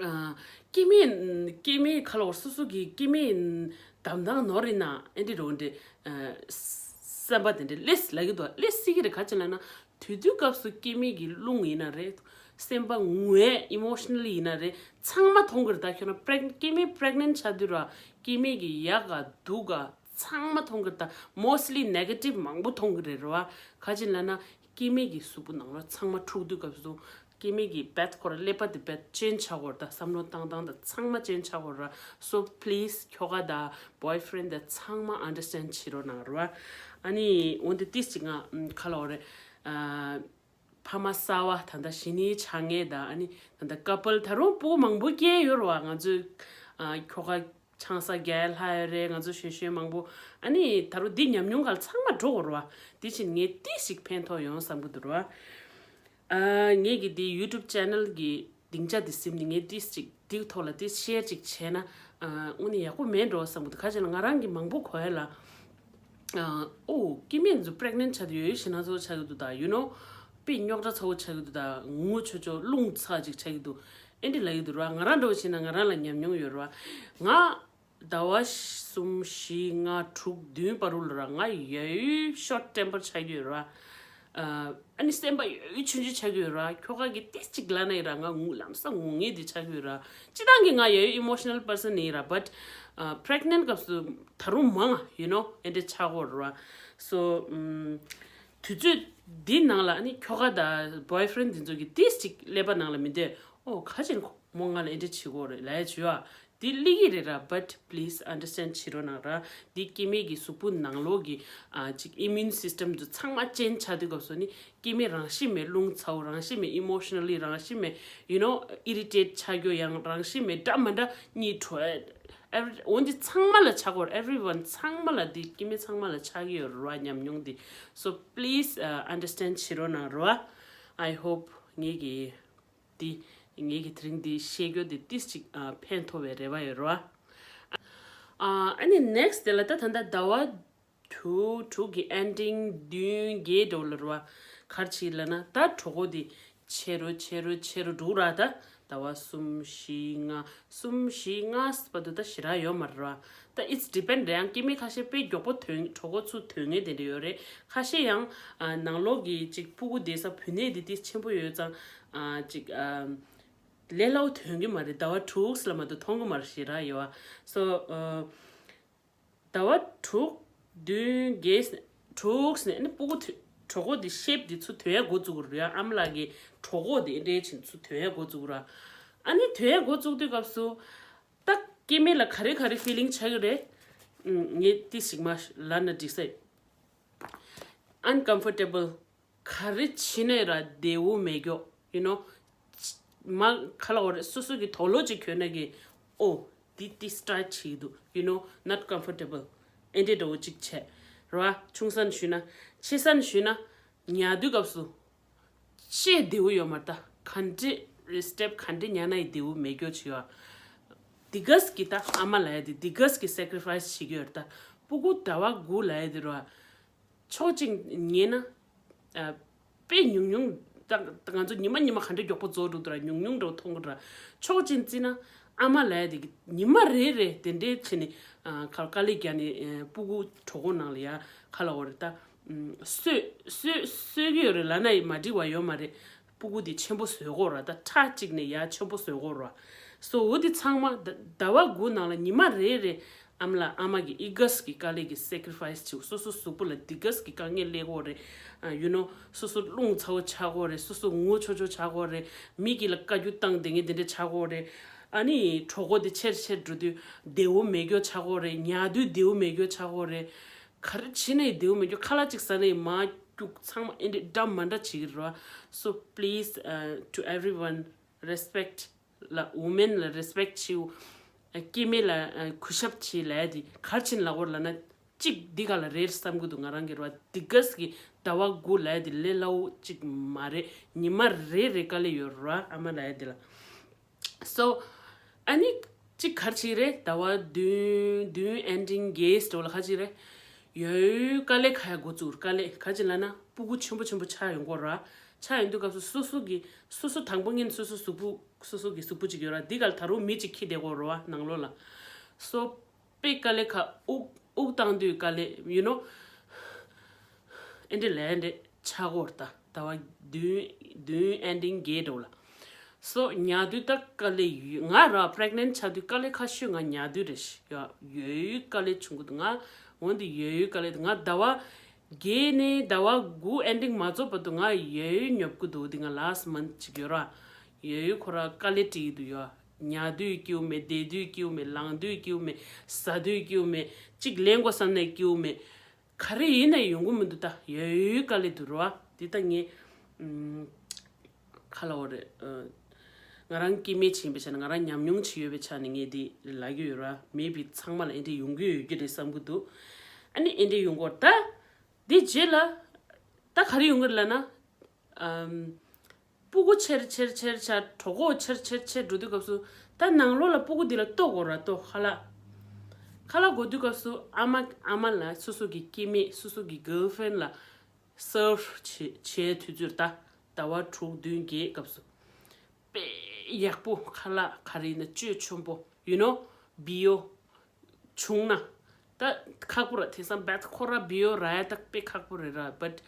ཨ་སྐྱེ་དམན་སྐྱེ་དམན་ག་ལབ་དགོས་རེད། སོ་སོ་གི་སྐྱེ་དམན་གདམ་དང་ནོར་ཡིན་ན་ཨེ་འདྲ་འདྲ་བོ་འདྲ། ཨ་བསམ་པ་དེ་འདྲ་སླེབས་ལབ་ཀྱི་འདུག་སླེབས་སྲིད་ཀྱི་རེད། ག་ཅི་ལབ་ན་དུས་དུས་སྐབས་སུ་སྐྱེ་དམན་གྱི་རླུང་ཡིན་ན་རེད། སེམས་པ་ངུ་ཡས་ཨི་མོ་ཤི་ནལ་ཡིན་ན་རེད། ཚང་མ་མཐོང་གི་རེད་ད། ཁྱོད་རང་པི་རེག་སྐྱེ་དམན་པི་རེག་ནེན་ཊི་ཆགས་དུས་ར། སྐྱེ་དམན་གྱི་ཡག་ག་སྡུག་ག་ཚང་མ་མཐོང་གི་རེད་ད། Mostly negative མང་པོ་མཐོང་གི་རེད་ར་བ། ག་ཅི་ལབ་ན་སྐྱེ་དམན་གྱི་གཟུགས་པོ་ནང་ལ་ཚང་མ་འཁྲུག་དུས་སྐབས་སུ། སྐྱེ་དམན་གྱི་བད་ཁོ་ར་ཀླད་པ་དེ་བད་ཅེན་ཇི་ཆགས་དགོས་རེད་ད། བསམ་བློ་བཏང་སྟངས་དང་ཚང་མ་ཅེན་ཇི་ཆགས་དགོས་རེད། So please ཁྱོ་ག་དང་བྷོའི་ཕི་རེན་ཌི་དང་ཚང་མ་ཨན་ཌར་སི་ཊེན་ཌི་བྱེད་རོགས་གནང་རོགས། ཨ་ནི་འོན་ཏེ་ཏིས་ཅིག་ང་ཁ་ལོ་རེད། ཨ་ཕ་མ་གསར་བ་ད་ལྟ་གཞིས་ནས་ཆགས་མཁན་དང་། ཨ་ནི་ད་ལྟ་ཀ་པལ་ད་རུང་སྤུ་གུ་མང་པོ་སྐྱེས་ཡོད་རེད་བ། ང་ཚོའི་ཨ་ཁྱོ་ག་ཆང་ས་རྒྱལ་ལྷ་ཡོད་རེད། ང་ཚོ་གཞོན་གཞོན་མང་པོ། ཨ་ནི་ད་རུང་འདི་ཉམས་མྱོང་ག་ལ་ཚང་མ་འགྲོ་དགོས་རེད་བ། འདི་ཕྱིན་ངས་ཏིས་ཞིག་ཕན་ཐོགས་ཡོང་བསམ་གི་འདུག་རེད་བ། ཨ་ངས་གི་འདི་YouTube channel གི་སྡིངས་ཆ་འདི་ཟིན་ནས་ངས་ཏིས་ཅིག་འདི་ཐོག་ལ་ཏིས་ཤེར་ཅིག་བྱས་ན། ཨ་དངོས་གནས་ཡག་པོ་མེད་འགྲོ་བསམ་གི་འདུག་ག་ཅི་ལ་ང་རང་གི་མང་པོ་གོ་ཡ་ལ། ཨ་ཨོ་སྐྱེ་དམན་ཚོ་pregnant ཆགས་དུས་ཡོད་ཞེ་ན་ཚོ་ཆགས་ཀྱི་འདུག་ད། you know། དཔེ་རྙོག་དྲ་ཚ་བོ་ཆགས་ཀྱི་འདུག་ད། ངུ་ཆོ་ཆོ་རླུང་ཚ་ཅིག་ཆགས་ཀྱི་འདུག་ཨེ་འདྲ་ལབ་ཀྱི་འདུག་ར། ང་རང་འདྲ་བོ་བྱས་ན་ང་རང་ལ་ཉམས་མྱོང་ཡོད་ར། ང་ཟླ་བ་གསུམ་བཞི་ལྔ་དྲུག་བདུན་བར་དུ་ལ་ར་ང་ཡོད་short temper ཆགས་ཀྱི་ཡོད་ར། ཨ་ཨ་ནི་སེམས་པ་ཡོད་ཆུང་ཆུང་ཆགས་ཀྱི་ཡོད་ར། ཁྱོ་ག་གི་ཏིས་ཅིག་ལབ་ན་ཡི་ར་ང་ངུ་ལམ་སང་ངུ་ངེས་དེ་ཆགས་ཀྱི་ཡོད་ར། སྤྱི་བཏང་གི་ང་ཡོད་emotional person ཡིན་ར། but pregnant སྐབས་སུ་ད་རུང་མང་ང་you know ཨེ་འདྲ་ཆགས་ཀྱི་ཡོད་ར། so དུས་ཚོད་འདི་ནང་ལ་ཨ་ནི་ཁྱོ་ག་དང་boyfriend འདི་ཚོ་གི་ཏིས་ཅིག་ཀླད་པ་ནང་ལ་མི་འདོད། ཨོ་ག་ཅི་ཁོ་མོ་ང་ལ་ཨེ་འདྲ་བྱེད་ཀྱི་ཡོད་རེད་ལབ་ཡ་བྱོས་ཨ། འདི་སླེབས་ཀྱི་རེད་ར། but please understand བྱེད་རོགས་གནང་ར། འདི་སྐྱེ་དམན་གྱི་གཟུགས་པོ་ནང་ལོགས་ཀྱི་ཨ་ཅིག་immune system དུ་ཚང་མ་change ཆགས་དུས་སྐབས་སུ་ནི་སྐྱེ་དམན་རང་བཞིན་མེད་རླུང་ཚ་བོ། རང་བཞིན་མེད་emotionally། རང་བཞིན་མེད་you know irritate ཆགས་རྒྱུ། ཡང་རང་བཞིན་མེད་འདྲ་མི་འདྲ་གཉིད་བྲོ་ཨེ། every འོན་ཏེ་ཚང་མ་ལ་ཆགས་ཀྱི་ཡོད་རེད། everyone ཚང་མ་ལ། འདི་སྐྱེ་དམན་ཚང་མ་ལ་ཆགས་ཀྱི་ཡོད་རེད་ར་ཉམས་མྱོང་འདི། so please uh, understand བྱེད་རོགས་གནང་ར། I hope ངེད་ཀྱི་འདི་ངེད་ཀྱི་དེ་རིང་འདི་བཤད་རྒྱུ་འདི་ཏིས་ཅིག་ཨ་ཕན་ཐོགས་པའི་རེ་བ་ཡོད་ར། ཨ་ཨ་ནི་next དེ་ལ་ད་ད་ལྟ་ཟླ་བ་དྲུག་དྲུག་གི་ending བདུན་བརྒྱད་འདྲ་བོ་ལ་ར་བ། ག་རེ་བྱེད་ལབ་ན་ད་གྲོད་ཁོག་འདི་ཆེ་རུ་ཆེ་རུ་ཆེ་རུ་འགྲོ་ར། ད་ཟླ་བ་གསུམ་བཞི་ལྔ་གསུམ་བཞི་ལྔ་བར་དུ་ད་ཞེ་དྲག་ཡོད་མ་རེད་ར། ད་it's depend རེད། ཡང་སྐྱེ་དམན་ཁ་ཤས་དཔེ་མགྱོགས་པོ་ཐོན། གྲོད་ཁོག་ཚུར་ཐོན་མཁན་དེ་འདྲ་ཡོད་རེད། ཁ་ཤས་ཡང་ཨ་ནང་ལོགས་ཀྱི་ཅིག་ཕྲུ་གུ་བསྡད་ས་བུད་མེད་དེ་དེ་ཆེན་པོ་ཡོད་ཙང་ཨ་ཅིག་ཨ་ལས་སླ་བོ་ཐོན་གྱི་མ་རེད། ཟླ་བ་དྲུག་ལ་མ་གཏོགས་མཐོང་གི་མ་རེད་ཞེ་དྲག་ཡོད་ཨ། so ཨ་ཟླ་བ་དྲུག་བདུན་བརྒྱད་དྲུག་ནས་ནི་ཕྲུ་གུ་ཐོན། གྲོད་ཁོག་དེ་shape དེ་ཚུར་ཐོན་ཡ་འགོ་བཙུགས་རེད་ཡ། ཨ་མ་ལགས་ཀྱི་གྲོད་ཁོག་དེ་འདྲའི་ཆེན་ཚུར་ཐོན་ཡ་འགོ་བཙུགས་ར། ཨ་ནི་ཐོན་ཡ་འགོ་བཙུགས་དུས་སྐབས་སུ་ད་སྐྱེ་དམན་ལ་ག་རེ་ག་རེ་feeling ཆགས་ཀྱི་རེད། ངས་ཏིས་ཞིག་མ་ལབ་ན་འགྲིག་ས། uncomfortable ག་རེ་བྱེད་ནའི་ར་བདེ་བོ་མེད་རྒྱུ། you know མ་ག་ལབ་དགོས་རེད། སོ་སོ་གི་དོགས་ལོ་ཅིག་གྱོན་ན་གི་ཨོ་འདི་ཏིས་tight བྱེད་ཀྱི་འདུག you know not comfortable ཨེ་འདྲས་འདྲ་བོ་ཅིག་བྱས་ར། ཆུང་ས་ནས་ཞུས་ན་ཆེ་ས་ནས་ཞུས་ན་ཉལ་དུས་སྐབས་སུ་ཅི་བདེ་བོ་ཡོད་མ་རེད། ད་ག་འདྲས་རེ་step ག་འདྲས་ཉལ་ན་ཡི་བདེ་བོ་མེད་རྒྱུ་ཅིག་ཡོད། འདི་གས་ཀྱི་ད་ཨ་མ་ལབ་ཡ་དེ་འདི་གས་ཀྱི་sacrifice བྱེད་ཀྱི་ཡོད་རེད། ད་ཕྲུ་གུ་ཟླ་བ་དགུ་ལབ་ཡ་དེ་ར། ཕྱོགས་གཅིག་ཉན་ན། ཨ་དཔེ་ཉུང་ཉུང་། ད་ད་ང་ཚོ་ཉི་མ་ཉི་མ་ག་འདྲ་མགྱོགས་པོ་རྫོགས་འགྲོ་འདུག་ར། ཉུང་ཉུང་འདྲ་བོ་མཐོང་གི་ར། ཕྱོགས་གཅིག་བརྩིས་ན་ཨ་མ་ལབ་ཡ་དེ་གི་ཉི་མ་རེ་རེ་དེ་འདྲའི་བྱས་ནས་ཨ་ཁ་དཀའ་ལས་རྒྱག་ནས་ཨ་ཕྲུ་གུ་གྲོད་ཁོག་ནང་ལ་ཡ་ག་ལབ་དགོས་རེད། ད་ཨམ་གསོས་གསོས་གསོས་ཀྱི་ཡོད་རེད་ལབ་ན་ཡི་མ་འགྲིག་པ་ཡོད་མ་རེད། ཕྲུ་གུ་དེ་ཆེན་པོ་བཟོ་དགོས་ར། ད་ཁྲག་གཅིག་ནས་ཡར་ཆེན་པོ་བཟོ་དགོས་ར། སོ་འོ་དེ་ཚང་མ་ཟླ་ཟླ་བ་དགུ་ནང་ལ་ཉི་མ་རེ་རེ་ཨ་མ་ལགས་ཨ་མ་གི་འདི་གས་ཀྱི་དཀའ་ལས་ཀྱི་sacrifice བྱེད། སོ་སོ་གཟུགས་པོ་ལ་འདི་གས་ཀྱི་དཀའ་ངལ་སླེབས་དགོས་རེད། ཨ་you know སོ་སོ་རླུང་ཚ་བོ་ཆགས་དགོས་རེད། སོ་སོ་ངུ་ཆོ་ཆོ་ཆགས་དགོས་རེད། མི་གི་ལ་བཀའ་བཀྱོན་བཏང་དེ་འདྲས་དེ་འདྲས་ཆགས་དགོས་རེད། ཨ་ནི་གྲོད་ཁོག་དེ་ཆེར་ཆེར་འགྲོ་དུས་བདེ་བོ་མེད་རྒྱུ་ཆགས་དགོས་རེད། ཉལ་དུས་བདེ་བོ་མེད་རྒྱུ་ཆགས་དགོས་རེད། ག་རེ་བྱེད་ནའི་བདེ་བོ་མེད་རྒྱུ། ཁ་ལག་ཅིག་ཟ་ནའི་མར་སྐྱུག་ཚང་མ་ཨེ་འདྲས་འདྲ་མི་འདྲ་བྱེད་ཀྱི་རེད་བ། So please uh, to everyone, respect ལ་women ལ་respect བྱེད། སྐྱེ་དམན་ལ་གུས་ཞབས་བྱེད་ལབ་ཡ་དེ་ག་རེ་བྱས་ནས་ལབ་དགོས་རེད་ལབ་ན། གཅིག་འདི་ག་ལ་རེད་བསམ་གྱི་འདུག་ང་རང་གི་རེད་བ། འདི་གས་ཀྱི་ཟླ་བ་དགུ་ལབ་ཡ་དེ་ལས་སླ་བོ་གཅིག་མ་རེད། ཉི་མ་རེ་རེ་དཀའ་ལས་ཡོད་རེད་བ་ཨ་མ་ལབ་ཡ་དེ་ལ། So ཨ་ནི་གཅིག་ག་རེ་བྱེད་ཀྱི་རེད། ཟླ་བ་བདུན་བདུན་ending བརྒྱད་འདྲ་བོ་ལ་ག་རེ་བྱེད་ཀྱི་རེད། ཡོད་ཡོད་དཀའ་ལས་ཁག་ཡ་འགོ་བཙུགས། དཀའ་ལས་ག་རེ་བྱེད་ལབ་ན་ཕྲུ་གུ་ཆེན་པོ་ཆེན་པོ་ཆགས་ཡོང་གི་རེད་བ། ཆགས་ཡོང་དུས་སྐབས་སུ་སོ་སོ་གི་སོ་སོ་དང་པོ་ཉིད་སོ་སོ་གཟུགས་པོ་སོ་སོ་གི་གཟུགས་པོ་ཅིག་ཡོད་ར། འདི་ག་ལ་ད་རུང་མི་ཅིག་འཁྱེར་བསྡད་དགོས་རེད་བ་ནང་ལོགས་ལ། སོ་དཔེ་དཀའ་ལས་ཁག་དབུགས་དབུགས་བཏང་དུས་དཀའ་ལས་you know ཨེ་འདྲས་ལས་ཨེ་འདྲས་ཆགས་ཀྱི་རེད། ད་ཟླ་བ་བདུན་བདུན་ending བརྒྱད་འདྲ་བོ་ལ། སོ་ཉལ་དུས་ད་དཀའ་ལས་ཡོད། ང་ར་pregnant ཆགས་དུས་དཀའ་ལས་ཁག་ཤོས་ང་ཉལ་དུས་རེད་ཤག་ཡོད་ཡོད་དཀའ་ལས་བྱུང་གི་འདུག་ང་འོན་ཏེ་ཡོད་ཡོད་དཀའ་ལས་འདུག་ང་ཟླ་བ་བརྒྱད་ནས་ཟླ་བ་དགུ་ending མ་རྫོགས་བར་དུ་ང་ཡོད་ཡོད་ཉོབ་ཀྱི་འདུག་འདི་ང་last month ཅིག་ཡོད་ར། ཡོད་ཡོད་ཁོ་ར་དཀའ་ལས་འཕྲད་ཀྱི་འདུག་ཡ། ཉལ་དུས་སྐྱིད་པོ་མེད། བསྡད་དུས་སྐྱིད་པོ་མེད། ལངས་དུས་སྐྱིད་པོ་མེད། ཟ་དུས་སྐྱིད་པོ་མེད། གཅིག་ལེན་དགོས་བསམ་ནའི་སྐྱིད་པོ་མེད། ག་རེ་ཡིན་ནའི་ཡོང་གི་མི་འདུག་ད་ཡོད་ཡོད་དཀའ་ལས་འདུག་ར་བ། འདི་ད་ངས་ཨམ་ག་ལབ་དགོས་རེད། ཨ་ ང་རང་སྐྱེ་དམན་ཅིག་ཡིན་པའི་ཆ་ནས། ང་རང་ཉམས་མྱོང་ཅིག་ཡོད་པའི་ཆ་ནས་ངས་འདི་ལབ་ཀྱི་ཡོད་ར། མེད་པའི་ཚང་མ་ལ་ཨེ་འདྲ་ཡོང་གི་ཡོད་ཀྱི་རེད་བསམ་གྱི་འདུག་ཨ་ནི་ཨེ་འདྲ་ཡོང་གི་ཡོད་རེད་ད། དེ་རྗེས་ལ་ད་ག་རེ་ཡོང་གི་རེད་ལབ་ན། ཨམ། སྤུ་གུ་ཆེར་ཆེར་ཆེར་ཆེར། གྲོད་ཁོག་ཆེར་ཆེར་ཆེར་འགྲོ་དུས་སྐབས་སུ། ད་ནང་ལོགས་ལ་སྤུ་གུ་འདི་ལ་ལྟོ་དགོས་ར། ལྟོ། ཁ་ལག་ཁ་ལག་དགོས་དུས་སྐབས་སུ། ཨ་མ་ཨ་མ་ལ་སོ་སོ་གི་སྐྱེ་དམན། སོ་སོ་གི་གརལ་ཕེ་རེན་ཌི་ལ་སརབ་བྱེད་བྱེད་དུས་ཚོད། ད་ཟླ་བ་དྲུག་བདུན་བརྒྱད་སྐབས་སུ་དཔེ་ཡག་པོ། ཁ་ལག་ག་རེ་ཡིན་ན་བཅུད་ཆེན་པོ། you know, བི་ཡོ་བྱུང་ན། ད་ཁག་པོ་ར། དེང་སང་བད་ཁོ་ར་བི་ཡོ་རག་ཡ་ད་དཔེ་ཁག་པོ་རེད་ར། བད་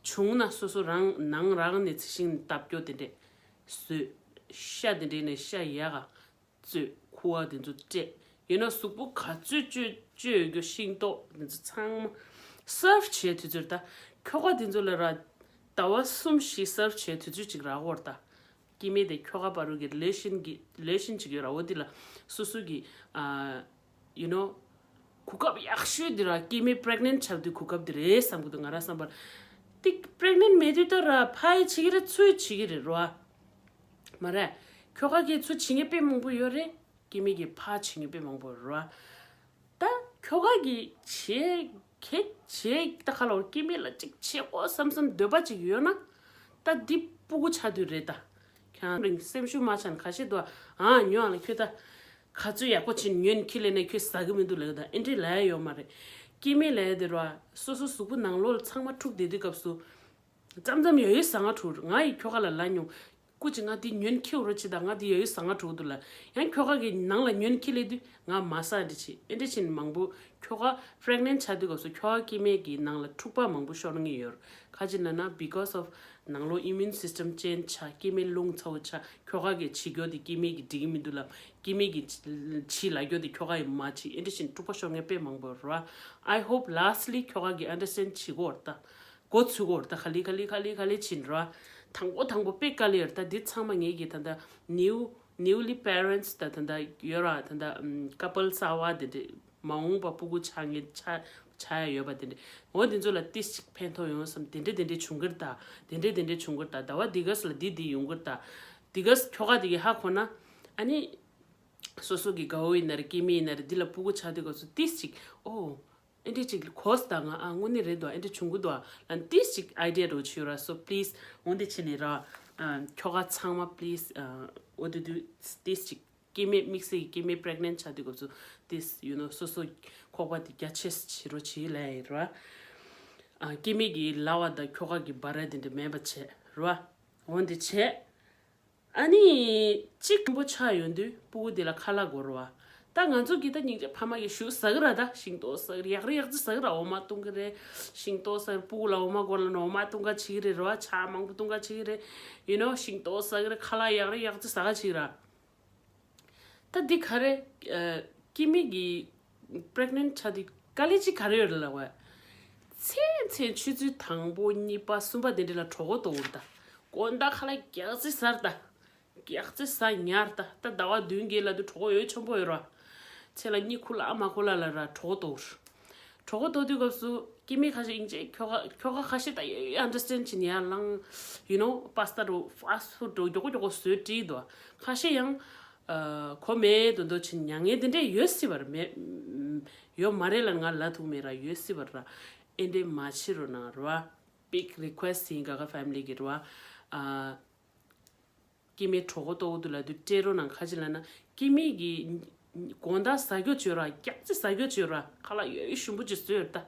བྱུང་ན་སོ་སོ་རང་ནང་རང་ནས་འཚོ་ཞིང་བཏབ་རྒྱུ་དེ་འདྲས་བཟོས། ཤ་དེ་འདྲས་ནས་ཤ་ཡག་ག་བཙོས། ཁུ་བ་དེ་ཚོ་སྤྲད། you know, གཟུགས་པོ་ག་ཚོད་བཅོས་བཅོས་ཡོད་རྒྱུ། ཤིང་ཏོག་དེ་ཚོ་ཚང་མ་སརབ་བྱས་དུས་ཚོད། ད་ཁྱོ་ག་དེ་ཚོ་ལ་ར་ཟླ་བ་གསུམ་བཞི་སརབ་བྱས་དུས་ཚོད་ཅིག་རག་གི་ཡོད་རེད་ད། སྐྱེ་དམན་དེ་ཁྱོ་ག་བར་དུ་གི་རི་ལེ་ཤན་གི་རི་ལེ་ཤན་ཅིག་ཡོད་ར། འོ་དེ་ལ་སོ་སོ་གི་ཨ། you know, གོ་སྐབས་ཡག་ཤོས་དེ་ར། སྐྱེ་དམན་པི་རེག་ནེན་ཊི་ཆགས་དུས་གོ་སྐབས་དེ་རེད་བསམ་གྱི་འདུག་ང་རང་བསམ་པར། དེ་པི་རེག་ནེན་ཊི་མེད་དུས་ད་ར་ཕ་ཡིས་བྱེད་ཀྱི་རེད། ཚུར་བྱེད་ཀྱི་རེད་ར། མ་རེད། ཁྱོ་ག་གིས་ཚུར་བྱེད་མཁན་དཔེ་མང་པོ་ཡོད་རེད། སྐྱེ་དམན་གྱིས་ཕར་བྱེད་མཁན་དཔེ་མང་པོ་ཡོད་ར། ད་ཁྱོ་ག་གིས་བྱེད་གལ་བྱེད། ད་ཁ་ལོ་སྐྱེ་དམན་ལ་ཅིག་བྱེད་དགོས་བསམ་བསམ་འདོད་པ་ཅིག་ཡོད་ན། ད་འདི་སྤུ་གུ་ཆགས་དུས་རེད་ད། ཁྱེད་རང་སེམས་ཤུགས་མ་ཆག་ན། ཁ་ཤས་འདུག་ཨ། ཨ་ཉོ་ཨ་ལ་ཁྱོད་ད་ག་ཚོད་ཡག་པོ་བྱས་ཉོས་ཁྱེར་སླེབས་ན་ཁྱོད་ཟ་གི་མི་འདུག་ལབ་ད། ཨེ་འདྲས་ལབ་ཡ་ཡོད་མ་རེད། སྐྱེ་དམན་ལབ་ཡ་དེ་ར། སོ་སོ་གཟུགས་པོ་ནང་ལོགས་ལ་ཚང་མ་འཁྲུགས་བསྡད་དུས་སྐབས་སུ། མཚམས་མཚམས་ཡ་ཡོ་ཟ་ང་འཁྲུག་ང་ཡི་ཁྱོ་ག་ལ་ལབ་མྱོང་། སྐུ་མཁྱེན་ང་འདི་ཉོས་ཁྱེར་རོགས་བྱེད་དང་། ང་འདི་ཡ་ཡོ་ཟ་ང་འཁྲུག་འདུག་ལབ། ཡང་ཁྱོ་ག་གིས་ནང་ལ་ཉོས་ཁྱེར་སླེབས་དུས་ང་མ་ཟ་འདི་བྱེད། ཨེ་འདྲ་བྱས་ནས་མང་པོ་ཁྱོ་ག་པི་རེག་ནེན་ཊི་ཆགས་དུས་སྐབས་སུ་ཁྱོ་ག་སྐྱེ་དམན་གྱི་ནང་ལ་འཁྲུག་པ་མང་པོ་ཤོར་མཁན་ཡོད། ག་ཅི་ལབ་ན། because of ནང་ལོགས་ཨི་མིའུན་སིས་ཊམ་ཅེན་ཇི་ཆགས། སྐྱེ་དམན་རླུང་ཚ་བོ་ཆགས། ཁྱོ་ག་གིས་བྱེད་རྒྱུ་དེ་སྐྱེ་དམན་གྱིས་འགྲིག་གི་མི་འདུག་ལབ། སྐྱེ་དམན་གྱིས་བྱེད་ལབ་རྒྱུ་དེ་ཁྱོ་ག་གིས་མ་བྱེད། ཨེ་འདྲ་བྱས་ནས་འཁྲུག་པ་ཤོར་མཁན་དཔེ་མང་པོ་ཡོད་ར། I hope lastly ཁྱོ་ག་གིས་ཨན་ཌར་སི་ཊེན་ཌ་བྱེད་ཀྱི་ཡོད་རེད་ད། འགོ་ཚུགས་ཀྱི་ཡོད་རེད་ད། ག་ལེ་ག་ལེ་ག་ལེ་ག་ལེ་བྱས་ནས་ར། དང་པོ་དང་པོ་དཔེ་དཀའ་ལས་ཡོད་རེད་ད། འདི་ཚང་མ་ངེད་ཀྱི་ད་ལྟ་ནིའུ་ནིའུ་ལི་པེ་རེན་ཊི་ད་ད་ལྟ་ཡོད་ར། ད་ལྟ་ཨམ་ཀ་པལ་གསར་པ་དེ་འདྲས། མ་འོངས་པ་སྤུ་གུ་ཆགས་མཁན་ཆགས་ཆགས་ཡ་ཡོད་པ་དེ་འདྲས། འོ་དེ་ཚོ་ལ་ཏིས་ཅིག་ཕན་ཐོགས་ཡོང་བསམ། དེ་འདྲས་དེ་འདྲས་བྱུང་གི་རེད་ད། དེ་འདྲས་དེ་འདྲས་བྱུང་གི་རེད་ད། ཟླ་བ་འདི་ག་ས་ལ་འདི་འདི་ཡོང་གི་རེད་ད། འདི་ག་ས་ཁྱོ་ག་དེ་གིས་ཧ་གོ་ན། ཨ་ནི་སོ་སོ་གི་དགའ་བོ་ཡིན་ན་རེད། སྐྱེ་དམན་ཡིན་ན་རེད། འདི་ལ་སྤུ་གུ་ཆགས་དུས་སྐབས་སུ་ཏིས་ཅིག་ཨོ། ཨེ་འདྲས་ཅིག་གོ་སོང་ད་ང་། ཨ་དངོས་གནས་རེད་འདུག་ཨེ་འདྲས་བྱུང་གི་འདུག་ཨ་ལབ་ཏིས་ཅིག་ཨའི་ཌི་ཡ་འདྲ་བོ་བྱོས་ར། so please འོ་འདི་བྱས་ནས་ར། ཨ་ཁྱོ་ག་ཚང་མ་please ཨ་འོ་དེ་དུས་ཏིས་ཅིག་སྐྱེ་དམན་དམིགས་བསལ་གྱི་སྐྱེ་དམན་པི་རེག་ནེན་ཊི་ཆགས་དུས་སྐབས་སུ་ཏིས་you know སོ་སོ་ཁོག་པ་དེ་རྒྱ་ཆེ་བྱེད་རོགས་བྱེད་ལབ་ཡ་ཡིན་ར། ཨ་སྐྱེ་དམན་གྱི་ལབ་པ་དང་ཁྱོ་ག་གི་བར་དེ་འདྲ་མེད་པ་བྱས་ར། འོ་འདི་བྱས། ཨ་ནི་གཅིག་མང་པོ་ཆགས་ཡོང་དུས་སྤུ་གུ་དེ་ལ་ཁ་ལག་དགོས་རེད་བ། ད་ང་ཚོ་གི་ད་སྙིང་རྗེ་ཕ་མ་གིས་ཞུ་ཟ་གི་ར། ད་ཤིང་ཏོག་ཟ་གི་ར། ཡག་རེད་ཡག་རྩི་ཟ་གི་ར། འོ་མ་བཏུང་གི་རེད། ཤིང་ཏོག་ཟ་གི་ར། སྤུ་གུ་ལ་འོ་མ་དགོས་ལབ་ན་འོ་མ་བཏུང་ག་བྱེད་ཀྱི་རེད་ར། ཇ་མང་པོ་བཏུང་ག་བྱེད་ཀྱི་རེད། you know ཤིང་ཏོག་ཟ་གི་ར། ཁ་ལག་ཡག་རེད་ཡག་རྩི་ཟ་ག་བྱེད་ཀྱི་ར། ད་འདི་ག་རེ། ཨ་སྐྱེ་དམན་གྱི་པི་རེག་ནེན་ཊི་ཆགས་དུས་དཀའ་ལས་གཅིག་ག་རེ་ཡོད་རེད་ལབ་པ། མཚན་མཚན་ཆུ་ཚོད་དང་པོ་གཉིས་པ་གསུམ་པ་དེ་འདྲ་ལ་གྲོད་ཁོག་ལྟོགས་ཀྱི་རེད་ད། དགོང་དག་ཁ་ལག་རྒྱགས་ཙམ་ཟ་རེད་ད། རྒྱགས་ཙམ་ཟ་ཉལ་རེད་ད། ད་ཟླ་བ་བདུན་བརྒྱད་ལ་དུས་གྲོད་ཁོག་ཡོད་ཆེན་པོ་ཡོད་ར། མཚན་ལ་གཉིད་ཁུག་ལ་ཨ་མ་ཁུག་ལ་ལ་ར་གྲོད་ཁོག་ལྟོགས། གྲོད་ཁོག་ལྟོགས་དུས་སྐབས་སུ་སྐྱེ་དམན་ཁ་ཤས་ཨིན་ཇི་ཁྱོ་ག་ཁྱོ་ག་ཁ་ཤས་ད་ཡ་ཡ་ཨན་ཌར་སི་ཊེན་ཌ་བྱེད་ནས་ཡར་ལངས། you know པ་སི་ཏ་འདྲ་བོ་ཕ་སི་ཊི་ཕུཌ་འདྲ་བོ་མགྱོགས་པོ་མགྱོགས་པོ་བཟོས་སྤྲད་འདུག་ཁ་ཤས་ཡང་ཨ་གོ་མེད་དོན་དོ་བྱེད་མྱ་ངན་དེ་འདྲས་ཡོད་སྲིད་པ་རེད། མེད་ཡོད་མ་རེད་ལབ་ང་ལབ་ཐུབ་མེད་ར། ཡོད་སྲིད་པ་ར། ཨེ་འདྲས་མ་བྱེད་རོགས་གནང་ར། བ་big request ཡིན། ག་ག་ཕེ་མི་ལི་གི་ར། བ་ཨ། སྐྱེ་དམན་གྲོད་ཁོག་ལྟོགས་འདུག་ལབ་དུས་སྤྲད་རོགས་གནང་། ག་ཅི་ལབ་ན་སྐྱེ་དམན་གྱི་དགོང་དག་ཟ་རྒྱུ་བྱོས་ར། རྒྱགས་ཙམ་ཟ་རྒྱུ་བྱོས་ར། ཁ་ལག་ཡོད་ཡོད་ཞིམ་པོ་ཅིག་བཟོས་ཡོད་ད།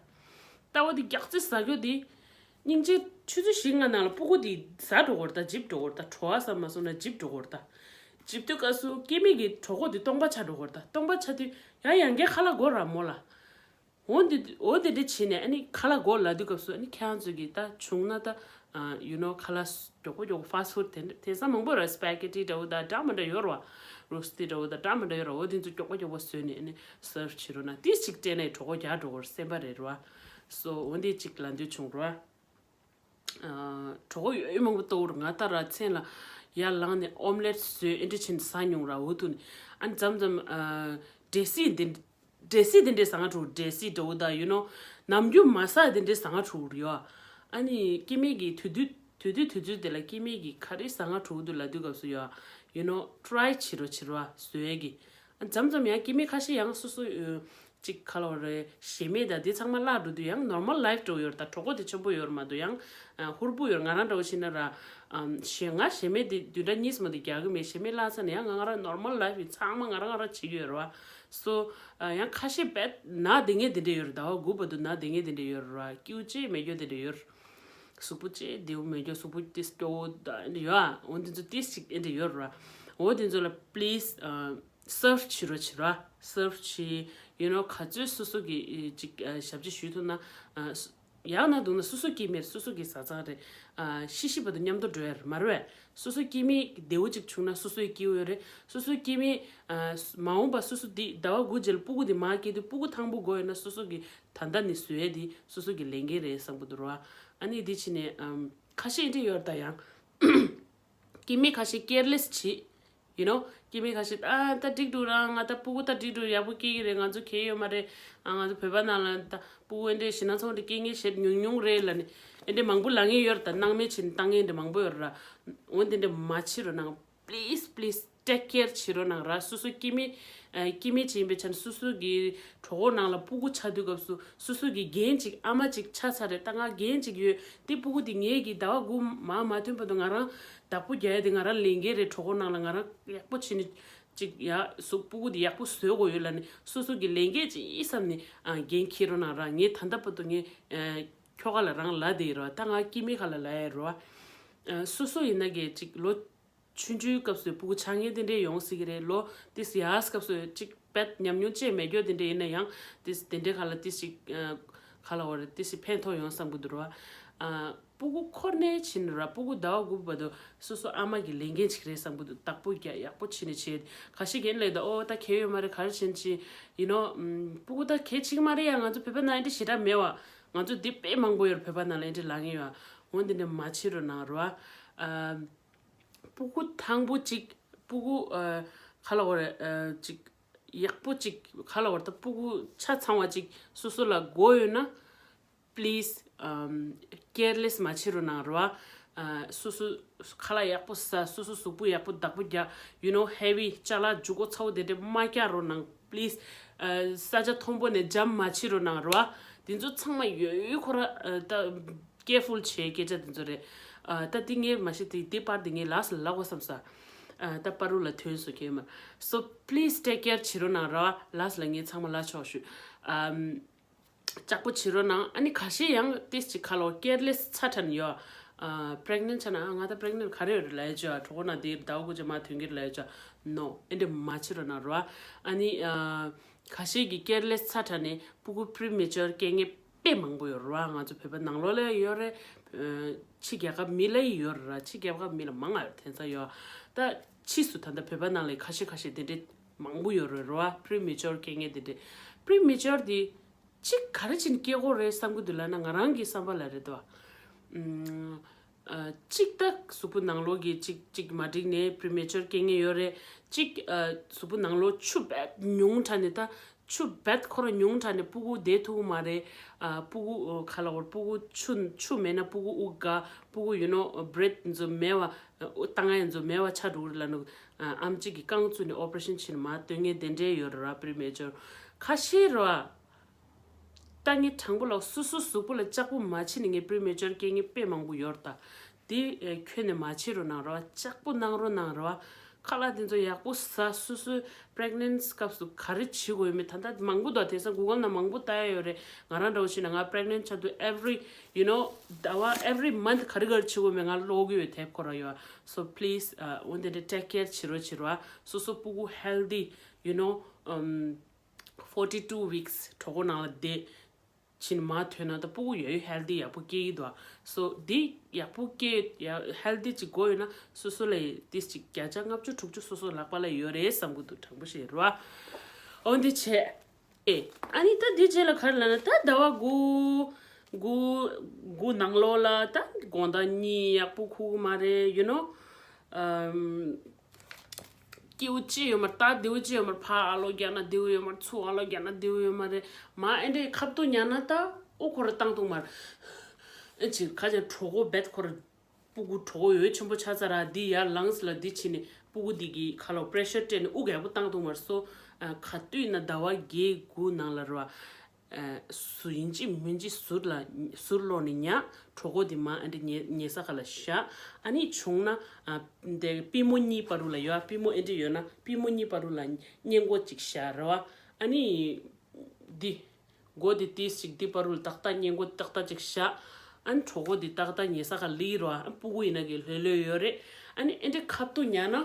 ལྟ་བ་འདི་རྒྱགས་ཙམ་ཟ་རྒྱུ་འདི་སྙིང་རྗེ། ཆུ་ཚོད་བཞི་ལྔ་ནང་ལ་སྤུ་གུ་འདི་ཟ་འགྲོ་གི་རེད་ད། འཇིབ་འགྲོ་གི་རེད་ད། བྲོ་བ་ཟ་མ་སོང་ན་འཇིབ་འགྲོ་གི་རེད་ད། འཇིབ་དུས་སྐབས་སུ་སྐྱེ་དམན་གྱི་གྲོད་ཁོག་འདི་སྟོང་པ་ཆགས་འགྲོ་གི་རེད་ད། སྟོང་པ་ཆགས་དུས་ཡང་ཡང་བསྐྱར་ཁ་ལག་དགོས་ར་མོ་ལ། འོ་འདི་འོ་འདི་འདྲ་བྱས་ནས་ཨ་ནི་ཁ་ལག་དགོས་ལབ་དུས་སྐབས་སུ་ཨ་ནི་ཁྱེད་རང་ཚོ་གིས་ད་བྱུང་ན་ད་ཨ་you know ཁ་ལག་མགྱོགས་པོ་མགྱོགས་པོ་ཕ་སི་ཊི་ཕུཌ་དེ་འདྲ་དེང་སང་མང་པོ་ར། སི་པེ་གེ་ཊི་འདྲ་བོ་ད་འདྲ་མི་འདྲ་ཡོད་ར་བ། རོ་སི་ཊི་འདྲ་བོ་ད་འདྲ་མི་འདྲ་ཡོད་ར། འོ་དེ་ཚོ་མགྱོགས་པོ་མགྱོགས་པོ་བཟོས་ནས་ཨ་ནི་སརབ་བྱེད་རོགས་གནང་། ཏིས་ཅིག་སྤྲད་ནས་གྲོད་ཁོག་རྒྱགས་འགྲོ་གི་རེད། སེམས་པ་རེད་ར་བ། སོ་འོ་འདི་ཅིག་ལབ་འདོད་བྱུང་ར་བ། ཨ་གྲོད་ཁོག་ཡོད་ཡོད་མང་པོ་ལྟོགས་ར། ང་ད་ར་མཚན་ལ་ཡར་ལངས་ནས་ཨོམ་ལེཊ་བཟོས་ཨེ་འདྲ་བྱས་ནས་ཟ་མྱོང་ར། འོ་དུ་ནས་ཨ་ནི་མཚམས་མཚམས་ཨ་འབྲས་སིལ་འདི་འབྲས་སིལ་དེ་འདྲས་ཟ་ང་འགྲོ། འབྲས་སིལ་འདྲ་བོ་ད་you know ནམ་རྒྱུན་མ་ཟ་དེ་འདྲས་ཟ་ང་འགྲོ་རེད་ཡ། ཨ་ནི་སྐྱེ་དམན་གྱིས་དུས་དུས་ དུས་དུས་དུས་ཚོད་དེ་ལ་སྐྱེ་དམན་གྱི་ག་རེ་ཟ་ང་འགྲོ་གི་འདུག་ལབ་དུས་སྐབས་སུ་ཡ། you know, try བྱེད་རོགས་བྱེད་རོགས་བཟོ་ཡས་ཀྱི། མཚམས་མཚམས་ཡང་སྐྱེ་དམན་ཁ་ཤས་ཡང་སོ་སོ་ཅིག་ག་ལབ་རེད། ཞེ་མེད་ད་དེ་ཚང་མ་བརླག་འགྲོ་དུས་ཡང་normal life འགྲོ་ཡོད་རེད། ད་གྲོད་ཁོག་དེ་ཆེན་པོ་ཡོད་རེད་མ་གཏོགས་ཡང་ཧུར་པོ་ཡོད་རེད། ང་རང་འདྲ་བོ་ཤེས་ན་ར། ཞེ་ང་ཞེ་མེད་དེ་བདུན་ཕྲག་གཉིས་མ་གཏོགས་རྒྱག་གི་མེད། ཞེ་མེད་བརླག་ཚར་ནས་ཡང་ང་ང་རང་normal life ཡི་ཚང་མ་ང་རང་ང་རང་བྱེད་ཀྱི་ཡོད་རེད་བ། སོ། ཡང་ཁ་ཤས་བེད་ན་དེ་ངས་དེ་འདྲ་ཡོད་རེད། ཟླ་བ་དགུ་བར་དུ་ན་དེ་ངས་དེ་འདྲ་ཡོད་རེད་བ། སྐྱིའུ་ཅེ་མེད་རྒྱུ་དེ་འདྲ་ཡོད་རེད། གཟུགས་པོ་ཅེ་བདེ་བོ་མེད་རྒྱུ་གཟུགས་པོ་ཏིས་སྐྱོ་བོ་ད་འདྲ་ཡོད་ཨ། འོ་འདི་ཚོ་ཏིས་ཅིག་འདྲ་ཡོད་རེད་བ། འོ་འདི་ཚོ་ལ་please serve བྱེད་རོགས་བྱེད་རོགས། serve བྱེད། you know ག་ཚོད་སོ་སོ་གི་ཅིག་ཞབས་ཕྱི་ཞུ་ཐུབ་ན། ཡང་ན་འདུག་ན་སོ་སོ་སྐྱེ་དམན་སོ་སོ་གི་བཟའ་ཚང་རེད། ཤི་ཤི་བར་དུ་མཉམ་དུ་འགྲོ་ཡ་རེད་མ་རེད་བས། སོ་སོ་སྐྱེ་དམན་བདེ་བོ་ཅིག་བྱུང་ན་སོ་སོའི་སྐྱིད་པོ་ཡོད་རེད། སོ་སོ་སྐྱེ་དམན་མ་འོངས་པ་སོ་སོ་འདི་ཟླ་བ་དགུ་རྗེས་ལ་སྤུ་གུ་འདི་མ་སྐྱེ་དུས་སྤུ་གུ་ཐང་པོ་དགོས་ཡོད་ན་སོ་སོ་གི་ད་ལྟ་ནས་བཟོ་ཡས་འདི་སོ་སོ་གི་ལས་འགན་རེད་བསམ་གི་འདུག་ར། ཨ་ནི་འདི་ཕྱིན་ནས་ཁ་ཤས་འདི་ཡོད་ད་ཡང་། སྐྱེ་དམན་ཁ་ཤས་careless བྱེད། you know སྐྱེ་དམན་ཁ་ཤས་ཨ་ད་འགྲིག་འགྲོ་རང་ང་ད་སྤུ་གུ་ད་འགྲིག་འགྲོ་ཡག་པོ་སྐྱེ་གི་རེད། ང་ཚོ་གལ་ཡོད་མ་རེད། ཨ་ང་ཚོ་བོད་པ་ནང་ལ་ད་སྤུ་གུ་ཨེ་འདྲས་ཞེ་ན་ཚོང་འདྲ་སྐྱེ་ངེས་ཤེད་ཉུང་ཉུང་རེད་ལ་ནི་ཨེ་འདྲས་མང་པོ་ལ་ངེས་ཡོད་རེད། ད་སྣང་མེད་ཕྱིན་བཏང་ངེས་འདྲ་མང་པོ་ཡོད་རེད་ར། འོན་ཏེ་འདྲ་མ་བྱེད་རོགས་གནང་please please take care བྱེད་རོགས་གནང་ར། སོ་སོ་སྐྱེ་དམན་ཨ་སྐྱེ་དམན་ཅིག་ཡིན་པའི་ཆ་ནས་སོ་སོ་གི་གྲོད་ཁོག་ནང་ལ་སྤུ་གུ་ཆགས་དུས་སྐབས་སུ་སོ་སོ་གི་རྒན་ཅིག་ཨ་མ་ཅིག་ཆགས་ཚར་རེད། ད་ང་རྒན་ཅིག་ཡོད་དེ་སྤུ་གུ་དེ་ངེད་ཀྱི་ཟླ་བ་དགུ་མ་མ་ཐོན་བར་དུ་ང་རང་བདག་པོ་རྒྱག་ཡ་དེ་ང་རང་ལས་འགན་རེད། གྲོད་ཁོག་ནང་ལ་ང་རང་ཡག་པོ་བྱས་ནས་ཅིག་ཡ་གཟུགས་སྤུ་གུ་དེ་ཡག་པོ་བཟོ་དགོས་ཡོད་ལ་ནི་སོ་སོ་གི་ལས་འགན་ཅིག་ཡིན་བསམ་ནས་ཨ་འགན་འཁྱེར་རོགས་གནང་ར། ངས་ད་ལྟ་བར་དུ་ངས་ཁྱོ་ག་ལ་རང་ལབ་བསྡད་ཡོད་ར། ད་ང་སྐྱེ་དམན་ཁ་ལ་ལབ་ཡ་ར། སོ་སོ་ཡིན་ན་གི་ཅིག་ལོ་ཆུང་ཆུང་སྐབས་སུ་སྤུ་གུ་ཆགས་ངེས་དེ་འདྲས་ཡོང་སྲིད་ཀྱི་རེད། ལོ་དེ་ཡག་སྐབས་སུ་ཅིག་བེད་ཉམས་མྱོང་ཅེས་མེད་རྒྱུ་དེ་འདྲས་ཡིན་ན་ཡང་དེ་དེ་འདྲས་ཁ་ལ་དེ་ཞིག་ཁ་ལ་བ་རེད། དེ་ཞིག་ཕན་ཐོགས་ཡོང་བསམ་གི་འདུག་ར། སྤུ་གུ་འཁོར་ནས་ཕྱིན་ར། སྤུ་གུ་ཟླ་བ་དགུ་བར་དུ་སོ་སོ་ཨ་མ་གི་ལས་འགན་ཅིག་རེད་བསམ་གི་འདུག་བདག་པོ་རྒྱག་ཡག་པོ་བྱས་ནས་བྱས། ཁ་ཤས་རྒན་ལས་ད་ཨོ་ད་གལ་ཡོད་མ་རེད་ག་རེ་བྱས་ནས་བྱས། you know སྤུ་གུ་ད་གལ་ཆེ་གི་མ་རེད་ཡ། ང་ཚོ་བོད་པ་ནང་ཨེ་འདྲས་ཞེ་དྲག་མེད་བ། ང་ཚོ་འདི་དཔེ་མང་པོ་ཡོད་ར། བོད་པ་ནང་ལ་ཨེ་འདྲས་ལ་ངེས་ཡོད་ཨ། འོན་ཏེ་འདྲ་མ་བྱེད་རོགས་གནང་ར། སྤུ་གུ་ཐང་པོ་གཅིག་སྤུ་གུ་ཁ་ལ་བ་རེད་གཅིག་ཡག་པོ་གཅིག་ཁ་ལ་བ་རེད། ད་སྤུ་གུ་ཆ་ཚང་བ་གཅིག་སོ་སོ་ལ་དགོས་ཡོད་ན་please careless མ་བྱེད་རོགས་གནང་ར། སོ་སོ་ཁ་ལག་ཡག་པོ་ཟ། སོ་སོ་གཟུགས་པོ་ཡག་པོ་བདག་པོ་རྒྱག you know heavy ཅ་ལག་འཇུ་སྒོ་ཚ་བོ་དེ་འདྲ་མ་རྒྱག་རོགས་གནང་please། ས་ཆ་མཐོན་པོ་ནས་jump མ་བྱེད་རོགས་གནང་ར། དེ་ཚོ་ཚང་མ་ཡོད་ཡོད་ཁོ་ར་ད། careful བྱེད་སྐད་ཆ་དེ་ཚོ་རེད། ཨ་ད་དེ་ངས་མ་ཤེས་དེ་དེ་པར་དེ་ངས་ལགས་སུ་ལབ་དགོས་བསམ་ས། ཨ་ད་པར་རུ་ལ་ཐོན་སོ་ཁྱེད་མ། so please take care བྱེད་རོགས་གནང་ར། ལགས་སུ་ལ་ངས་ཚང་མ་ལབ་ཆོག་ཞུ། ཨམ། ལྕགས་པོ་བྱེད་རོགས་གནང་། ཨ་ནི་ཁ་ཤས་ཡང་ཏིས་ཅིག་ཁ་ལོ་careless ཚ་དྲན་ཡོད། ཨ་pregnant ཆ་ན་ང་ད་pregnant ག་རེ་ཡོད་རེད་ལབ་ཡ་ཅོ། གྲོད་ཁོག་ན་དེ་ཟླ་བ་དགུ་ཅེ་མ་ཐོན་གྱི་རེད་ལབ་ཡ་ཅོ། no ཨེ་འདྲ་མ་བྱེད་རོགས་གནང་ར། ཨ་ནི་ཨ། ཁ་ཤས་ཀྱིས་careless ཚ་དྲན་ནས་སྤུ་གུ་premature སྐྱེ་མཁན་དཔེ་མང་པོ་ཡོད་རེད་བ། ང་ཚོ་བོད་པ་ནང་ལོགས་ལ་ཡོད་རེད། ཕྱི་རྒྱལ་ཁབ་མི་ལ་ཡི་ཡོད་རེད་ར། ཕྱི་རྒྱལ་ཁབ་མི་ལ་མང་ང་ཡོད་དེ་ཚ་ཡོད། ད་ཕྱིས་སུ་ད་ལྟ་བོད་པ་ནང་ལ་ཁ་ཤས་ཁ་ཤས་དེ་འདྲས་མང་པོ་ཡོད་རེད་ར་བ། premature སྐྱེ་མཁན་དེ་འདྲས། premature དེ་གཅིག་ག་རེ་བྱས་ནས་སྐྱེ་དགོས་རེད་བསམ་གི་འདུག་ལབ་ན་ང་རང་གི་བསམ་པ་ལ་རེད་དོ། གཅིག་ད་གཟུགས་པོ་ནང་ལོགས་ཀྱི་གཅིག་གཅིག་མ་འགྲིག་ནས་premature སྐྱེ་མཁན་ཡོད་རེད། གཅིག་གཟུགས་པོ་ནང་ལོགས་ཆུ་བེད་ཉུང་དྲགས་ནས་ད་ཆུ་བེད་ཁོ་རང་ཉུང་དྲགས་ནས་སྤུ་གུ་བསྡད་ཐུབ་ཀྱི་མ་རེད། སྤུ་གུ་ག་ལ་བར་སྤུ་གུ་ཆུ་ཆུ་མེད་ན་སྤུ་གུ་དབུགས་འགག་སྤུ་གུ་you know breath འཛོ་མེད་པ་བཏང་ཡ་འཛོ་མེད་པ་ཆགས་འགྲོ་གི་རེད་ལབ་ནོ། ཨམ་གཅིག་གིས་རྐང་བཙུགས་ནས་operation བྱས་ནས་མར་སྟོན་མཁན་དེ་འདྲས་ཡོད་རེད་ར། premature ཁ་ཤས་རེད་བ། ད་ངས་དྲང་པོ་ལ་སོ་སོ་གཟུགས་པོ་ལ་ལྕགས་པོ་མ་བྱིན་ནས་ངས་premature སྐྱེ་མཁན་དཔེ་མང་པོ་ཡོད་རེད་ད། དེ་ཁྱོན་ནས་མ་བྱེད་རོགས་གནང་རོགས། ལྕགས་པོ་གནང་རོགས་གནང་རོགས། ཁ་ལག་དེ་ཚོ་ཡག་པོ་ཟ། སོ་སོའི་pregnancy སྐབས་སུ་ག་རེ་བྱེད་དགོས་ཡོད་མེད་ད་ལྟ་མང་པོ་འདུག་དེང་སང་Google ནང་མང་པོ་ལྟ་ཡ་ཡོད་རེད། ང་རང་འདྲ་བོ་བྱས་ན་ང་pregnant ཆགས་དུས་every you know ཟླ་བ་every month ག་རེ་ག་རེ་བྱེད་དགོས་མེད་ང་ཀློག་གི་ཡོད་དེབ་ཁོ་ར་ཡོད། so please འོན་ཏེ་འདྲ་take care བྱེད་རོགས་བྱེད་རོགས། སོ་སོ་སྤུ་གུ་healthy you know um forty two weeks གྲོད་ཁོག་ནང་ལ་བསྡད་ཕྱིན་མ་ཐོན་ན་ད་སྤུ་གུ་ཡོད་ཡོད་healthy ཡག་པོ་སྐྱེ་གི་འདུག so འདི་ཡག་པོ་སྐྱེ་ཡ་healthy ཅིག་དགོས་ཡོད་ན་སོ་སོ་ལ་ཏིས་ཅིག་བརྒྱ་ཆ་ལྔ་བཅུ་དྲུག་ཅུ་སོ་སོ་ལག་པ་ལ་ཡོད་རེད་བསམ་གི་འདུག་དྲང་པོ་བཤད་རོགས། འོ་འདི་བྱས། ཨེ། ཨ་ནི་ད་འདི་རྗེས་ལ་ག་རེ་ལབ་ན་ད་ཟླ་བ་དགུ་དགུ་དགུ་ནང་ལོགས་ལ་ད་དགོང་དག་གཉིད་ཡག་པོ་ཁུག་གི་མ་རེད། you know ཨམ། སྐྱིད་པོ་ཅི་ཡོད་མ་རེད། ད་བདེ་པོ་ཅི་ཡོད་མ་རེད། ཕར་ཨ་ལོ་རྒྱག་ན་བདེ་པོ་ཡོད་མ་རེད། ཚུར་ཨ་ལོ་རྒྱག་ན་བདེ་པོ་ཡོད་མ་རེད། མ་ཨེ་འདྲའི་ཁ་ཐུག་ཉལ་ན་ད་ཨོ་ཁོ་ར་བཏང་ཐུབ་མ་རེད། ཨེ་ཅིག་ཁ་ཅིག་གྲོད་ཁོག་བེད་ཁོ་ར་ སྤུ་གུ་གྲོད་ཁོག་ཡོད་ཆེན་པོ་ཆགས་ཚར་ར། འདི་ཡར་ལངས་ལ་འདི་བྱས་ནས་སྤུ་གུ་འདི་གི་ཁ་ལོ་པེ་རེ་ཤར་སྤྲད་ནས་དབུགས་ཡག་པོ་བཏང་ཐུབ་མ་སོང་། ཨ། ག་དུས་ན་ཟླ་བ་བརྒྱད་དགུ་ནང་ལ་ར་བ། ཨ། ཟུར་ཡིན་གཅིག་མིན་གཅིག་ཟུར་ལ་ཟུར་ལོག་ནས་ཉལ། གྲོད་ཁོག་འདི་མར་ཨ་འདྲ་ཉལ་ཉལ་ས་ཁ་ལ་བཞག་ཨ་ནི་བྱུང་ན། ཨ། འདི་པུས་མོ་གཉིས་བར་དུ་ལ་ཡོད། པུས་མོ་ཨེ་འདྲ་ཡོད་ན་པུས་མོ་གཉིས་བར་དུ་ལ་སྔས་མགོ་གཅིག་བཞག་ར་བ། ཨ་ནི། འདི། མགོ་འདི་ཏིས་ཅིག་འདི་བར་དུ་ཏག་ཏག་སྔས་མགོ་ཏག་ཏག་ཅིག་བཞག་ཨ་ནི་གྲོད་ཁོག་འདི་ཏག་ཏག་ཉལ་ས་ཁ་ལི་རོ། ཨ། སྤུ་གུ་ཡིན་ན་གི་ལྷོད་ལྷོད་ཡོད་རེད། ཨ་ནི་ཨེ་འདྲ་ཁ་ཐུག་ཉལ་ན།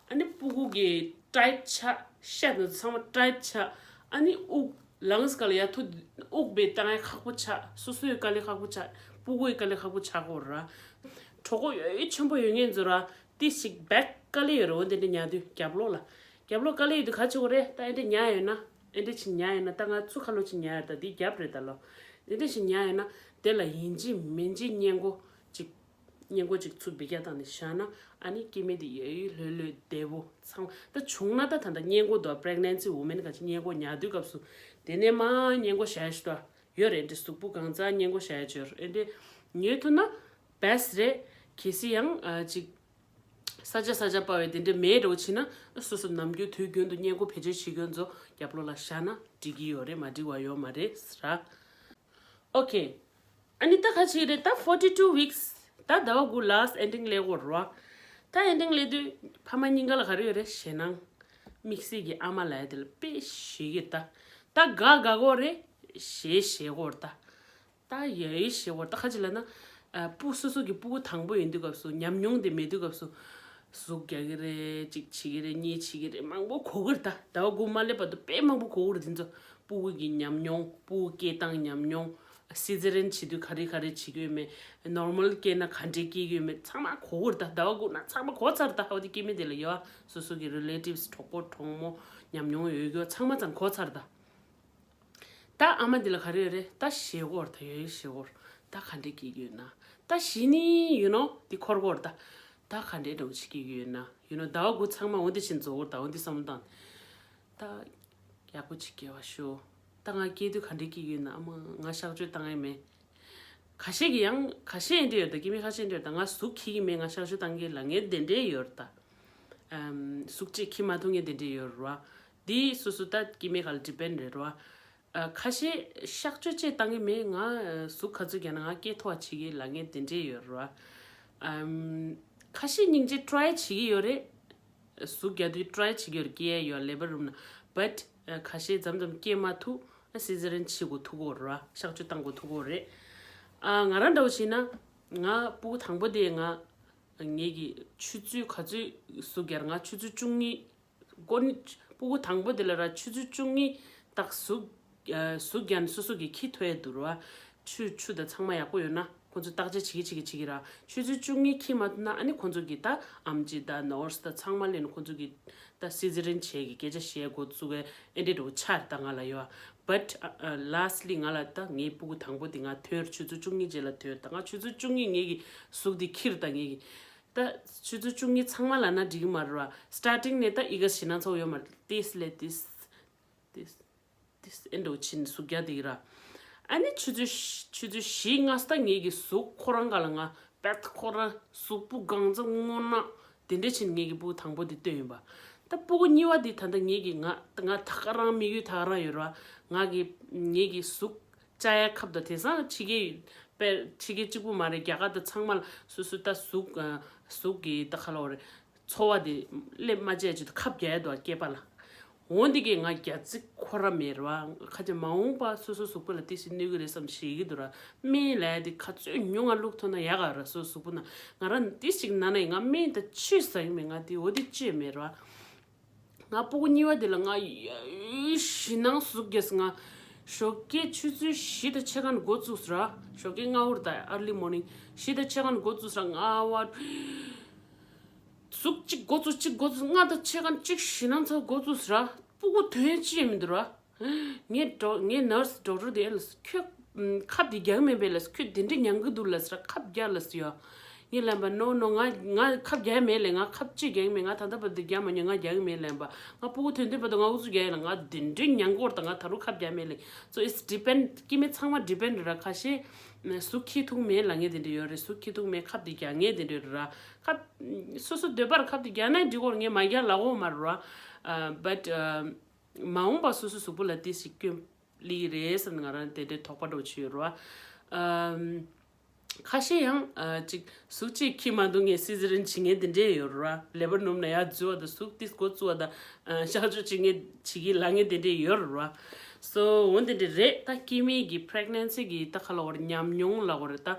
ཨ་ནི་སྤུ་གུ་གི་ཊའིཊ་ཆགས། ཤ་དང་ཚང་མ་ཊའིཊ་ཆགས། ཨ་ནི་དབུགས་ལངས་ཀ་ལ་ཡ་ཐུག་དབུགས་པའི་བཏང་ཡ་ཁག་པོ་ཆགས། སོ་སོའི་དཀའ་ལས་ཁག་པོ་ཆགས། སྤུ་གུའི་དཀའ་ལས་ཁག་པོ་ཆགས་གོ་ར། གྲོད་ཁོག་ཡོད་ཆེན་པོ་ཡོད་ངེས་ཚོ་ར། ཏིས་ཅིག་བེག་དཀའ་ལས་ཡོད་རེད། འོ་དེ་འདྲ་ཉལ་དུས་རྒྱབ་ལོགས་ལ། རྒྱབ་ལོགས་དཀའ་ལས་ཡོད་དུས་ག་བྱེད་དགོས་རེད། ད་ཨེ་འདྲ་ཉལ་ཡོད་ན། ཨེ་འདྲ་ཅིག་ཉལ་ཡོད་ན། ད་ང་ཚུར་ཁ་ལོག་ཅིག་ཉལ་ཡོད། ད་འདི་རྒྱབ་རེད་ད་ལོ། དེ་འདྲ་ཞིག་ཉལ་ཡོད་ན། དེ་ལ་ཡིན་གཅིག་མིན་གཅིག་སྔས་མགོ་ཅིག་སྔས་མགོ་ཅིག་ཚུར་འབུད་རྒྱག་བཏང་ནས་བཞག་ན། ཨ་ནི་སྐྱེ་དམན་དེ་ཡོད་ཡོད་ལྷོད་ལྷོད་བདེ་པོ་ཚང་། ད་བྱུང་ན་ད་ད་ལྟ་སྔས་མགོ་དང་པི་རེག་ནན་སི་ཝུ་མེན་ག་ཅིག་སྔས་མགོ་ཉལ་དུས་སྐབས་སུ། དེ་ནས་མར་སྔས་མགོ་བཞག་ཡ་ཞིག་ད་ཡོད་རེད། འདི་གཟུགས་པོ་གང་ཚང་སྔས་མགོ་བཞག་ཡ་ཅིག་ཡོད་རེད། ཨེ་འདྲ་ཉལ་ཐུབ་ན་བེ་སི་ཊི་རེད། གལ་སྲིད་ཡང་ཨ་ཅིག་ས་ཆ་ས་ཆ་སྤར་བའི་དེ་འདྲ་མེད་འགྲོ་ཕྱིན་ན། སོ་སོ་ནམ་རྒྱུན་དུས་རྒྱུན་དུ་སྔས་མགོ་བེད་སྤྱོད་བྱེད་མཁན་ཚོ་རྒྱབ་ལོགས་ལ་བཞག་ན་འགྲིག་གི་ཡོད་རེད། མ་འགྲིག་པ་ཡོད་མ་རེད་ཟེར། ཨོ་ཁེ། ཨ་ནི་ད་ག་ཅིག་རེད། ད་ཕོར་ཊི་ཊུ་ཝིག་སི། ད་ཟླ་བ་དགུ་ལཱ་སི་ཊི་ཨེན་ཌིང་སླེབས་ཀྱི་ཡོད་རེད་བ། ད་ཨེན་ཌིང་སླེབས་དུས་ཕ་མ་གཉིས་ཀ་ལ་ག་རེ་ཡོད་རེད། ཞེད་སྣང་། དམིགས་བསལ་གྱི་ཨ་མ་ལབ་ཡ་དེ་ལ་དཔེ་ཞེད་ཀྱི། ད་ད་དགའ་དགའ་གི་ཡོད་རེད། ཞེད་ཞེད་ཀྱི་ཡོད་རེད་ད། ད་ཡ་ཡི་ཞེ་བོར་ད་ག་ཅི་ལབ་ན། ཨ། སྤུ་སོ་སོ་གི་སྤུ་གུ་དང་པོ་ཡིན་དུས་སྐབས་སུ་ཉམས་མྱོང་དེ་མེད་དུས་སྐབས་སུ། ཟུག་རྒྱག་གི་རེད། གཅིག་བྱེད་ཀྱི་རེད། གཉིས་བྱེད་ཀྱི་རེད། མང་པོ་གོ་གི་རེད། ད་ཟླ་བ་དགུ་མ་སླེབས་བར་དུ་དཔེ་མང་པོ་གོ་གི་རེད། དེ་ཚོ་སྤུ་གུ་གི་ཉམས་མྱོང་། སྤུ་གུ་སྐྱེ་སྟངས་ཉམས་མྱོང་། སི་ཛེ་རི་ཡན་བྱེད་དུས་ག་རེ་ག་རེ་བྱེད་ཀྱི་ཡོད་མེད། ནོར་མལ་སྐྱེས་ན་ག་འདྲས་སྐྱེ་གི་ཡོད་མེད་ཚང་མ་གོ་གི་རེད། ད་ཟླ་བ་དགུ་ནང་ཚང་མ་གོ་ཚར། ད་ཧོ་དེ་སྐྱེ་དམན་དེ་ལ་ཡོད། སོ་སོ་གི་རི་ལེ་ཊིབ་སི་གྲོགས་པོ་གྲོགས་མོ་ཉམས་མྱོང་ཡོད་རྒྱུ་ཚང་མ་ཚང་གོ་ཚར་ད། ད་ཨ་མ་འདི་ལ་ག་རེ་ཡོད་རེད། ད་ཞེད་སྐོར་ད་ཡོད་ཞེད་སྐོར། ད་ག་འདྲས་སྐྱེ་གི་ཡོད་ན། ད་གཞི་ནས་ཡུ་ནོ་འདི་འཁོར་སྐོར་ད། ད་ག་འདྲས་འདྲ་བོ་ཞིག་སྐྱེ་གི་ཡོད་ན། ཡུ་ནོ་ཟླ་བ་དགུ་ཚང་མ་འོ་འདི་བཞིན་རྫོགས་སྐོར་ད་འོ་འདི་བསམ་བློ་བཏང་། ད་ཡག་པོ་ཅིག་སྐྱེ་བ་ཤོག་ད་ང་སྐྱེ་དུས་ག་འདྲས་སྐྱེ་གི་ཡོད་ན། ཨ་མ་ང་གཤག་བཅོས་བཏང་ཡ་མེད། ཁ་ཤས་ཀྱི་ཡང་ཁ་ཤས་འདྲ་ཡོད་ད། སྐྱེ་དམན་ཁ་ཤས་འདྲ་ཡོད་ད། ང་ཟུག་འཁྱེར་གི་མེད། ང་གཤག་བཅོས་བཏང་གི་ལབ་མཁན་དེ་འདྲས་ཡོད་ད། ཨམ། ཟུག་ཅིག་འཁྱེར་མ་ཐུབ་མཁན་དེ་འདྲས་ཡོད་རེད་བ། འདི་སོ་སོ་ད་སྐྱེ་དམན་ག་ལ་ཌི་པེན་ཌི་རེད་རེད་བ། ཨ། ཁ་ཤས་གཤག་བཅོས་བྱས་བཏང་གི་མེད། ང་ཟུག་ག་ཚོད་རྒྱག་ན་ང་སྐྱེ་ཐུབ་པ་བྱེད་ཀྱི་ལབ་མཁན་དེ་འདྲས་ཡོད་རེད་བ། ཨམ། ཁ་ཤས་སྙིང་རྗེ་ཊི་རའི་བྱེད་ཀྱི་ཡོད་རེད། ཟུག་རྒྱག་དུས་ཊི་རའི་བྱེད་ཀྱི་ཡོད་རེད། སྐྱེ་ཡ་ཡོད་ལེ་བར་རུམ་ན། བཊ་ཁ་ཤས་མཚམས་མཚམས་སྐྱེ་མ་ཐུབ་ན་སི་ཛེ་རི་ཡན་བྱེད་དགོས་ཐུག་གི་ཡོད་རེད་བ། གཤག་བཅོས་བཏང་དགོས་ཐུག་གི་ཡོད་རེད། ཨ། ང་རང་འདྲ་བོ་བྱས་ན། ང་སྤུ་གུ་དང་པོ་དེ་ང་ངེད་ཀྱི་ཆུ་ཚོད་ག་ཚོད་ཟུག་རྒྱག་ང་ཆུ་ཚོད་བཅུ་གཉིས། ཀོ་ནི་སྤུ་གུ་དང་པོ་དེ་ལ་ར་ཆུ་ཚོད་བཅུ་གཉིས་དག་ཟུག་ཨ། ཟུག་རྒྱག་ནས་སོ་སོ་གི་འཁྱེར་ཐུབ་ཡ་འདུག་ར། ཆུ་ཆུ་དང་ཚང་མ་ཡག་པོ་ཡོད་ན་ཁོང་ཚོ་བརྟག་དཔྱད་བྱེད་ཀྱི་བྱེད་ཀྱི་བྱེད་ཀྱི་ར། ཆུ་ཚོད་བཅུ་གཉིས་འཁྱེར་མ་ཐུབ་ན་ཨ་ནི་ཁོང་ཚོ་གི་ད་ཨམ་ཆི་དང་ནོར་སི་དང་ཚང་མ་སླེབས་ནས་ཁོང་ཚོ་གི་ད་སི་ཛེ་རི་ཡན་བྱེད་ཀྱི་སྐད་ཆ་བཤད་འགོ་བཙུགས་པའི་ཨེ་འདྲས་འགྲོ་ཆར་ད་ང་ལ་ཡོད། བཊ་ལཱ་སི་ལི་ང་ལ་ད་ངའི་སྤུ་གུ་དང་པོ་དེ་ང་ཐོན། ཆུ་ཚོད་བཅུ་གཉིས་རྗེས་ལ་ཐོན། ད་ང་ཆུ་ཚོད་བཅུ་གཉིས་ངེད་ཀྱི་ཟུག་དེ་འཁྱེར། ད་ངེད་ཀྱི་ད་ཆུ་ཚོད་བཅུ་གཉིས་ཚང་མ་ལབ་ན་འགྲིག་གི་མ་རེད་བ། སི་ཊར་ཊིང་ནས་ད་ཨི་ག་ཞེད་སྣང་ཚ་པོ་ཡོད་མ་རེད། ཏིས་ལས་ཏིས། ཏིས། ཏིས་ཨེ་འདྲ་བོ་ཕྱིན་ཟུག་རྒྱག་དེ་གི་ར། ཨ་ནི་ཆུ་ཚོད་བཞི་ཆུ་ཚོད་བཞི་ལྔ་ཙམ་ངེད་ཀྱི་ཟུག་ཁོ་རང་ག་ལ་ང་བད་ཁོ་རང་ཟུག་སྤུ་གང་ཚ་སྔོ་ནག་དེ་འདྲ་ཕྱིན་ངེད་ཀྱི་སྤུ་གུ་དང་པོ་དེ་བཏོན་ཡིན་པ། ད་སྤུ་གུ་གཉིས་པ་དེ་ད་ལྟ་ངེད་ཀྱི་ང་ད་ང་ད་ག་རང་དམིགས་ཡུལ་ད་ག་རང་ཡོད་ར། ང་གི་ངེད་ཀྱི་ཟུག་བཅག་ཡ་ཁབ་དང་དེང་སང་ཕྱི་རྒྱལ་དཔེ་ཕྱི་རྒྱལ་གཅིག་པུ་མ་རེད། རྒྱ་གར་དང་ཚང་མ་ལ་སོ་སོ་ད་ཟུག་ཨ་ཟུག་གི་ད་ག་ལབ་དགོས་རེད། ཚོར་བ་དེ་སླེབས་མ་བྱས་ཅིག་ཏུ་ཁབ་རྒྱག་ཡ་འདུག་སྐེད་པ་ལ། འོ་འདི་གས་ང་རྒྱག་རྩིས་ཁོ་ར་མེད་རེད་བ། ཁ་ཅིག་མ་འོངས་པ་སོ་སོ་གཟུགས་པོ་ལ་ཏོག་ཙམ་གནོད་ཀྱི་རེད་བསམ་ཞེད་ཀྱི་འདུག་ར། སྨན་ལབ་ཡ་དེ་ག་ཚོད་ཉུང་ང་བླུགས་ཐུབ་ན་ཡག་ག་ར། སོ་སོ་གཟུགས་པོ་ན་ང་རང་ཏོག་ཙམ་ན་ན་ཡིན། ང་སྨན་ད་ཅི་ཟ་གི་མེད། ང་དེ་འོ་དེ་ཅི་མེད་རེད་བ། ང་སྤུ་གུ་གཉིས་པ་དེ་ལ་ང་ཡ་ཞེད་སྣང་ཟུག་རྒྱག་སོང་། ང་ཞོགས་ཀས་ཆུ་ཚོད་བཞི་དང་ཕྱེད་ཀ་ནས་འགོ་བཙུགས་སོང་ར། ཞོགས་ཀས་སྔ་པོར་ད་ཨར་ལི་མོར་ནིང་བཞི་དང་ཕྱེད་ཀ་ནས་འགོ་བཙུགས་སོང་ར། ང་བ་ཟུག་གཅིག་འགོ་བཙུགས་གཅིག་འགོ་བཙུགས། ལྔ་དང་ཕྱེད་ཀ་གཅིག་ཞེད་སྣང་ཚ་པོ་འགོ་བཙུགས་སོང་ར། སྤུ་གུ་དོན་ཅི་ཡང་མི་འདུག་ར། ངས་ཌོ་ངས་ནར་སི་ཌོག་ཊར་དེ་ལ་ཁྱོད་ཁབ་དེ་རྒྱག་མེད་པས་ལ། ཁྱོད་དེ་འདྲ་མྱང་གི་འདུག་ལ་ཟེར། ཁབ་རྒྱག་ལ་ཟེར་ཡ། ངས་ལན་པ། ནོ་ནོ། ང་ང་ཁབ་རྒྱག་མེད་ལས། ང་ཁབ་ཅི་རྒྱག་མེད། ང་ད་ལྟ་བར་དུ་རྒྱག་མ་མྱོང་། ང་རྒྱག་གི་མེད་ལན་པ། ང་སྤུ་གུ་ཐོན་དུས་བར་དུ་ང་ཨུ་ཚུགས་རྒྱག་ཡ་ལ། ང་དེ་འདྲ་མྱང་གོ་ར། ད་ང་ད་རུང་ཁབ་རྒྱག་མེད་ལས། So it's depend. སྐྱེ་དམན་ཚང་མ་ཌི་པེན་ཌི་ར། ཁ་ཤས་ གཟུགས་འཁྱེར་ཐུབ་མེད་ལབ་མཁན་དེ་འདྲ་ཡོད་རེད། གཟུགས་འཁྱེར་ཐུབ་མེད། ཁབ་དེ་རྒྱག་མཁན་དེ་འདྲ་ཡོད་རེད་ར། ཁབ་སོ་སོ་འདོད་པར་ཁབ་དེ་རྒྱག་ན་འགྲིག་གི་རེད། ངས་མ་རྒྱག་ལབ་ཀྱི་ཡོད་མ་རེད་ར། ཨ། བཊ་ཨ། མ་འོངས་པ་སོ་སོའི་གཟུགས་པོ་ལ་ཏོག་ཙམ་སྐྱོན་སླེབས་ཀྱི་རེད་བསམ་ནས་ང་རང་དེ་འདྲའི་དོགས་པ་འདྲ་བོ་ཅིག་ཡོད་རེད་བ། ཨམ། ཁ་ཤས་ཡང་ཨ་ཅིག་གཟུགས་གཅིག་འཁྱེར་མ་འདུག་ངས་སི་ཛི་རན་བྱེད་མཁན་དེ་འདྲས་ཡོད་རེད་བ། ལེ་བར་ནུབ་ན་ཡར་འཛུལ་བ་དང་གཟུགས་ཏོག་ཙམ་འགོ་བཙུགས་པ་དང་ཨ་གཤག་བཅོས་བྱེད་མཁན་བྱེད་ཀྱི་ལབ་མཁན་དེ་འདྲས་ཡོད་རེད་བ། སོ་འོ་དེ་འདྲས་རེད། ད་སྐྱེ་དམན་གྱི་པི་རེག་ནན་སི་གི་ད་ག་ལབ་དགོས་རེད། ཉམས་མྱོང་ལབ་དགོས་རེད། ད་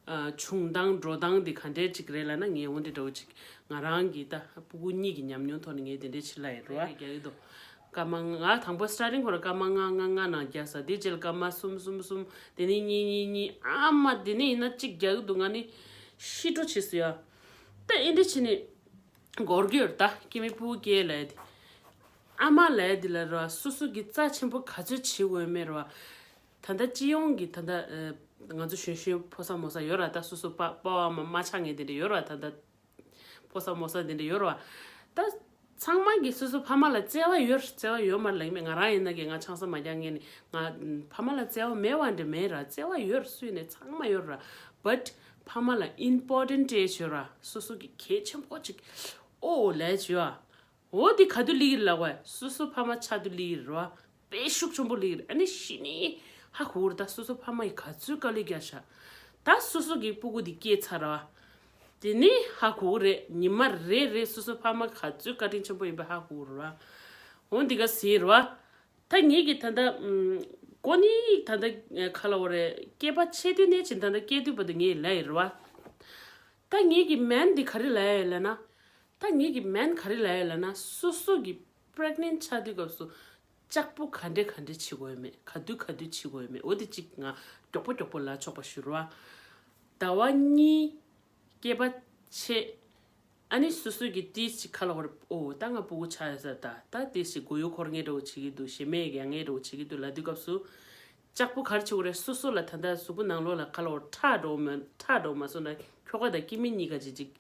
ཨ་བྱུང་སྟངས་འགྲོ་སྟངས་དེ་ག་འདྲས་ཅིག་རེད་ལབ་ན། ངས་འོ་དེ་འདྲ་བོ་ཅིག་ང་རང་གི་ད་སྤུ་གུ་གཉིས་ཀྱི་ཉམས་མྱོང་ཐོག་ནས་ངས་དེ་འདྲས་ཅིག་ལབ་ཡོད་རེད་བ། རྒྱག་གི་འདུག་སྐར་མ་ལྔ། དང་པོ་སི་ཊར་ཊིང་ཁོ་རང་སྐར་མ་ལྔ་ལྔ་ལྔ་ནང་རྒྱག་ས། དེ་རྗེས་ལ་སྐར་མ་གསུམ་གསུམ་གསུམ། དེ་ནས་གཉིས་གཉིས་གཉིས། ཨ་མ་དེ་ནས་ཡིན་ན་གཅིག་རྒྱག་གི་འདུག་ང་ནི་ཤི་འགྲོ་བྱེད་སྲིད་ཡ། ད་ཨེ་འདྲ་བྱས་ནས་འགོར་གྱི་ཡོད་རེད། ད་སྐྱེ་དམན་སྤུ་གུ་སྐྱེ་ལབ་ཡ་དེ། ཨ་མ་ལབ་ཡ་དེ་ལ་ར་སོ་སོ་གི་རྩ་ཆེན་པོ་ག་ཚོད་བྱེད་དགོས་མེད་ར། ད་ལྟ་སྤྱི་ཡོངས་ཀྱི་ད་ལྟ་ཨ་ང་ཚོ་གཞོན་གཞོན་ཕོ་གསར་མོ་གསར་ཡོད་ར། ད་སོ་སོ་པ་པ་ཕ་མ་མ་ཆགས་མཁན་དེ་འདྲ་ཡོད་ར། ད་ལྟ་ཕོ་གསར་མོ་གསར་དེ་འདྲ་ཡོད་རེད་བ། ད་ཚང་མ་གིས་སོ་སོ་ཕ་མ་ལ་བརྩེ་བ་ཡོད། བརྩེ་བ་ཡོད་མ་རེད་ལབ་ཀྱི་མེད། ང་རང་ཡིན་ན་གི་ང་ཆང་ས་མ་རྒྱག་མཁན་ནི། ང་ཕ་མ་ལ་བརྩེ་བ་མེད་པ་འདྲ་མེད་ར། བརྩེ་བ་ཡོད། སུ་ཡིན་ནའི་ཚང་མ་ཡོད་ར། བཊ་ཕ་མ་ལ་ཨིམ་པོར་ཊེན་ཊི་ཡོད་ར། སོ་སོ་གི་གལ་ཆེན་པོ་ཅིག་ཨོ་ལས་བྱོས་ཨ། འོ་དེ་ག་དུས་སླེབས་ཀྱི་རེད་ལབ་པ། སོ་སོ་ཕ་མ་ཆགས་དུས་སླེབས་ཀྱི་རེད་བ། དཔེ་ཤུགས་ཆེན་པོ་སླེབས་ཀྱི་རེད། ཨ་ནི་གཞི་ནས་ཧ་གོ་གི་རེད། ད་སོ་སོ་ཕ་མ་ཡིས་ག་ཚོད་དཀའ་ལས་བརྒྱབ་ཤག་ད་སོ་སོ་གི་སྤུ་གུ་དེ་སྐྱེས་ཚར་བ། དེ་ནས་ཧ་གོ་གི་རེད། ཉི་མ་རེ་རེ་སོ་སོ་ཕ་མ་ག་ཚོད་བཀའ་དྲིན་ཆེན་པོ་ཡིན་པ་ཧ་གོ་གི་རེད་བ། འོ་འདི་ག་ཟེར་བ། ད་ངེད་ཀྱི་ད་ལྟ་ཨམ། གོ་ནི་ད་ལྟ་ག་ལབ་དགོས་རེད། སྐྱེས་པ་ཆེ་དུས་ནས་ཅིག་ད་ལྟ་སྐྱེས་དུས་བར་དུ་ངས་ལབ་ཡི་རེད་བ། ད་ངེད་ཀྱི་མན་འདི་ག་རེ་ལབ་ཡ་ཡོད་ལབ་ན། ད་ངེད་ཀྱི་མན་ག་རེ་ལབ་ཡ་ལབ་ན། སོ་སོ་གི་པི་རེག་ནན་ཊི་ཆགས་དུས་སྐབས་སུ་ལྕགས་པོ་ག་འདྲས་ག་འདྲས་བྱེད་དགོས་ཡོད་མེད། ག་དུས་ག་དུས་བྱེད་དགོས་ཡོད་མེད། འོ་དེ་གཅིག་ང་མགྱོགས་པོ་མགྱོགས་པོ་ལབ་ཆོག་པ་ཞུ་རོགས། ཟླ་བ་གཉིས་སྐྱེས་པ་ཆེ། ཨ་ནི་སོ་སོ་གི་ཏིས་ཅིག་ག་ལབ་དགོས་རེད། ཨོ་ད་ང་སྤུ་གུ་ཆགས་ཡོད་ས། ད་ད་ཏིས་ཅིག་མགོ་ཡུ་འཁོར་མཁན་འདྲ་བོ་བྱེད་ཀྱི་འདུག་ཞེ་མེད་ཡ་མཁན་འདྲ་བོ་བྱེད་ཀྱི་འདུག་ལབ་དུས་སྐབས་སུ། ལྕགས་པོ་ག་རེ་བྱེད་དགོས་རེད། སོ་སོ་ལ་ད་ལྟ་གཟུགས་པོ་ནང་ལོགས་ལ་ག་ལབ་དགོས་རེད། ཁྲག་འགྲོ་མ་ཁྲག་འགྲོ་མ་སོང་ན། ཁྱོ་ག་དང་སྐྱེ་དམན་གཉིས་ཀ་ཅིག་ཅིག་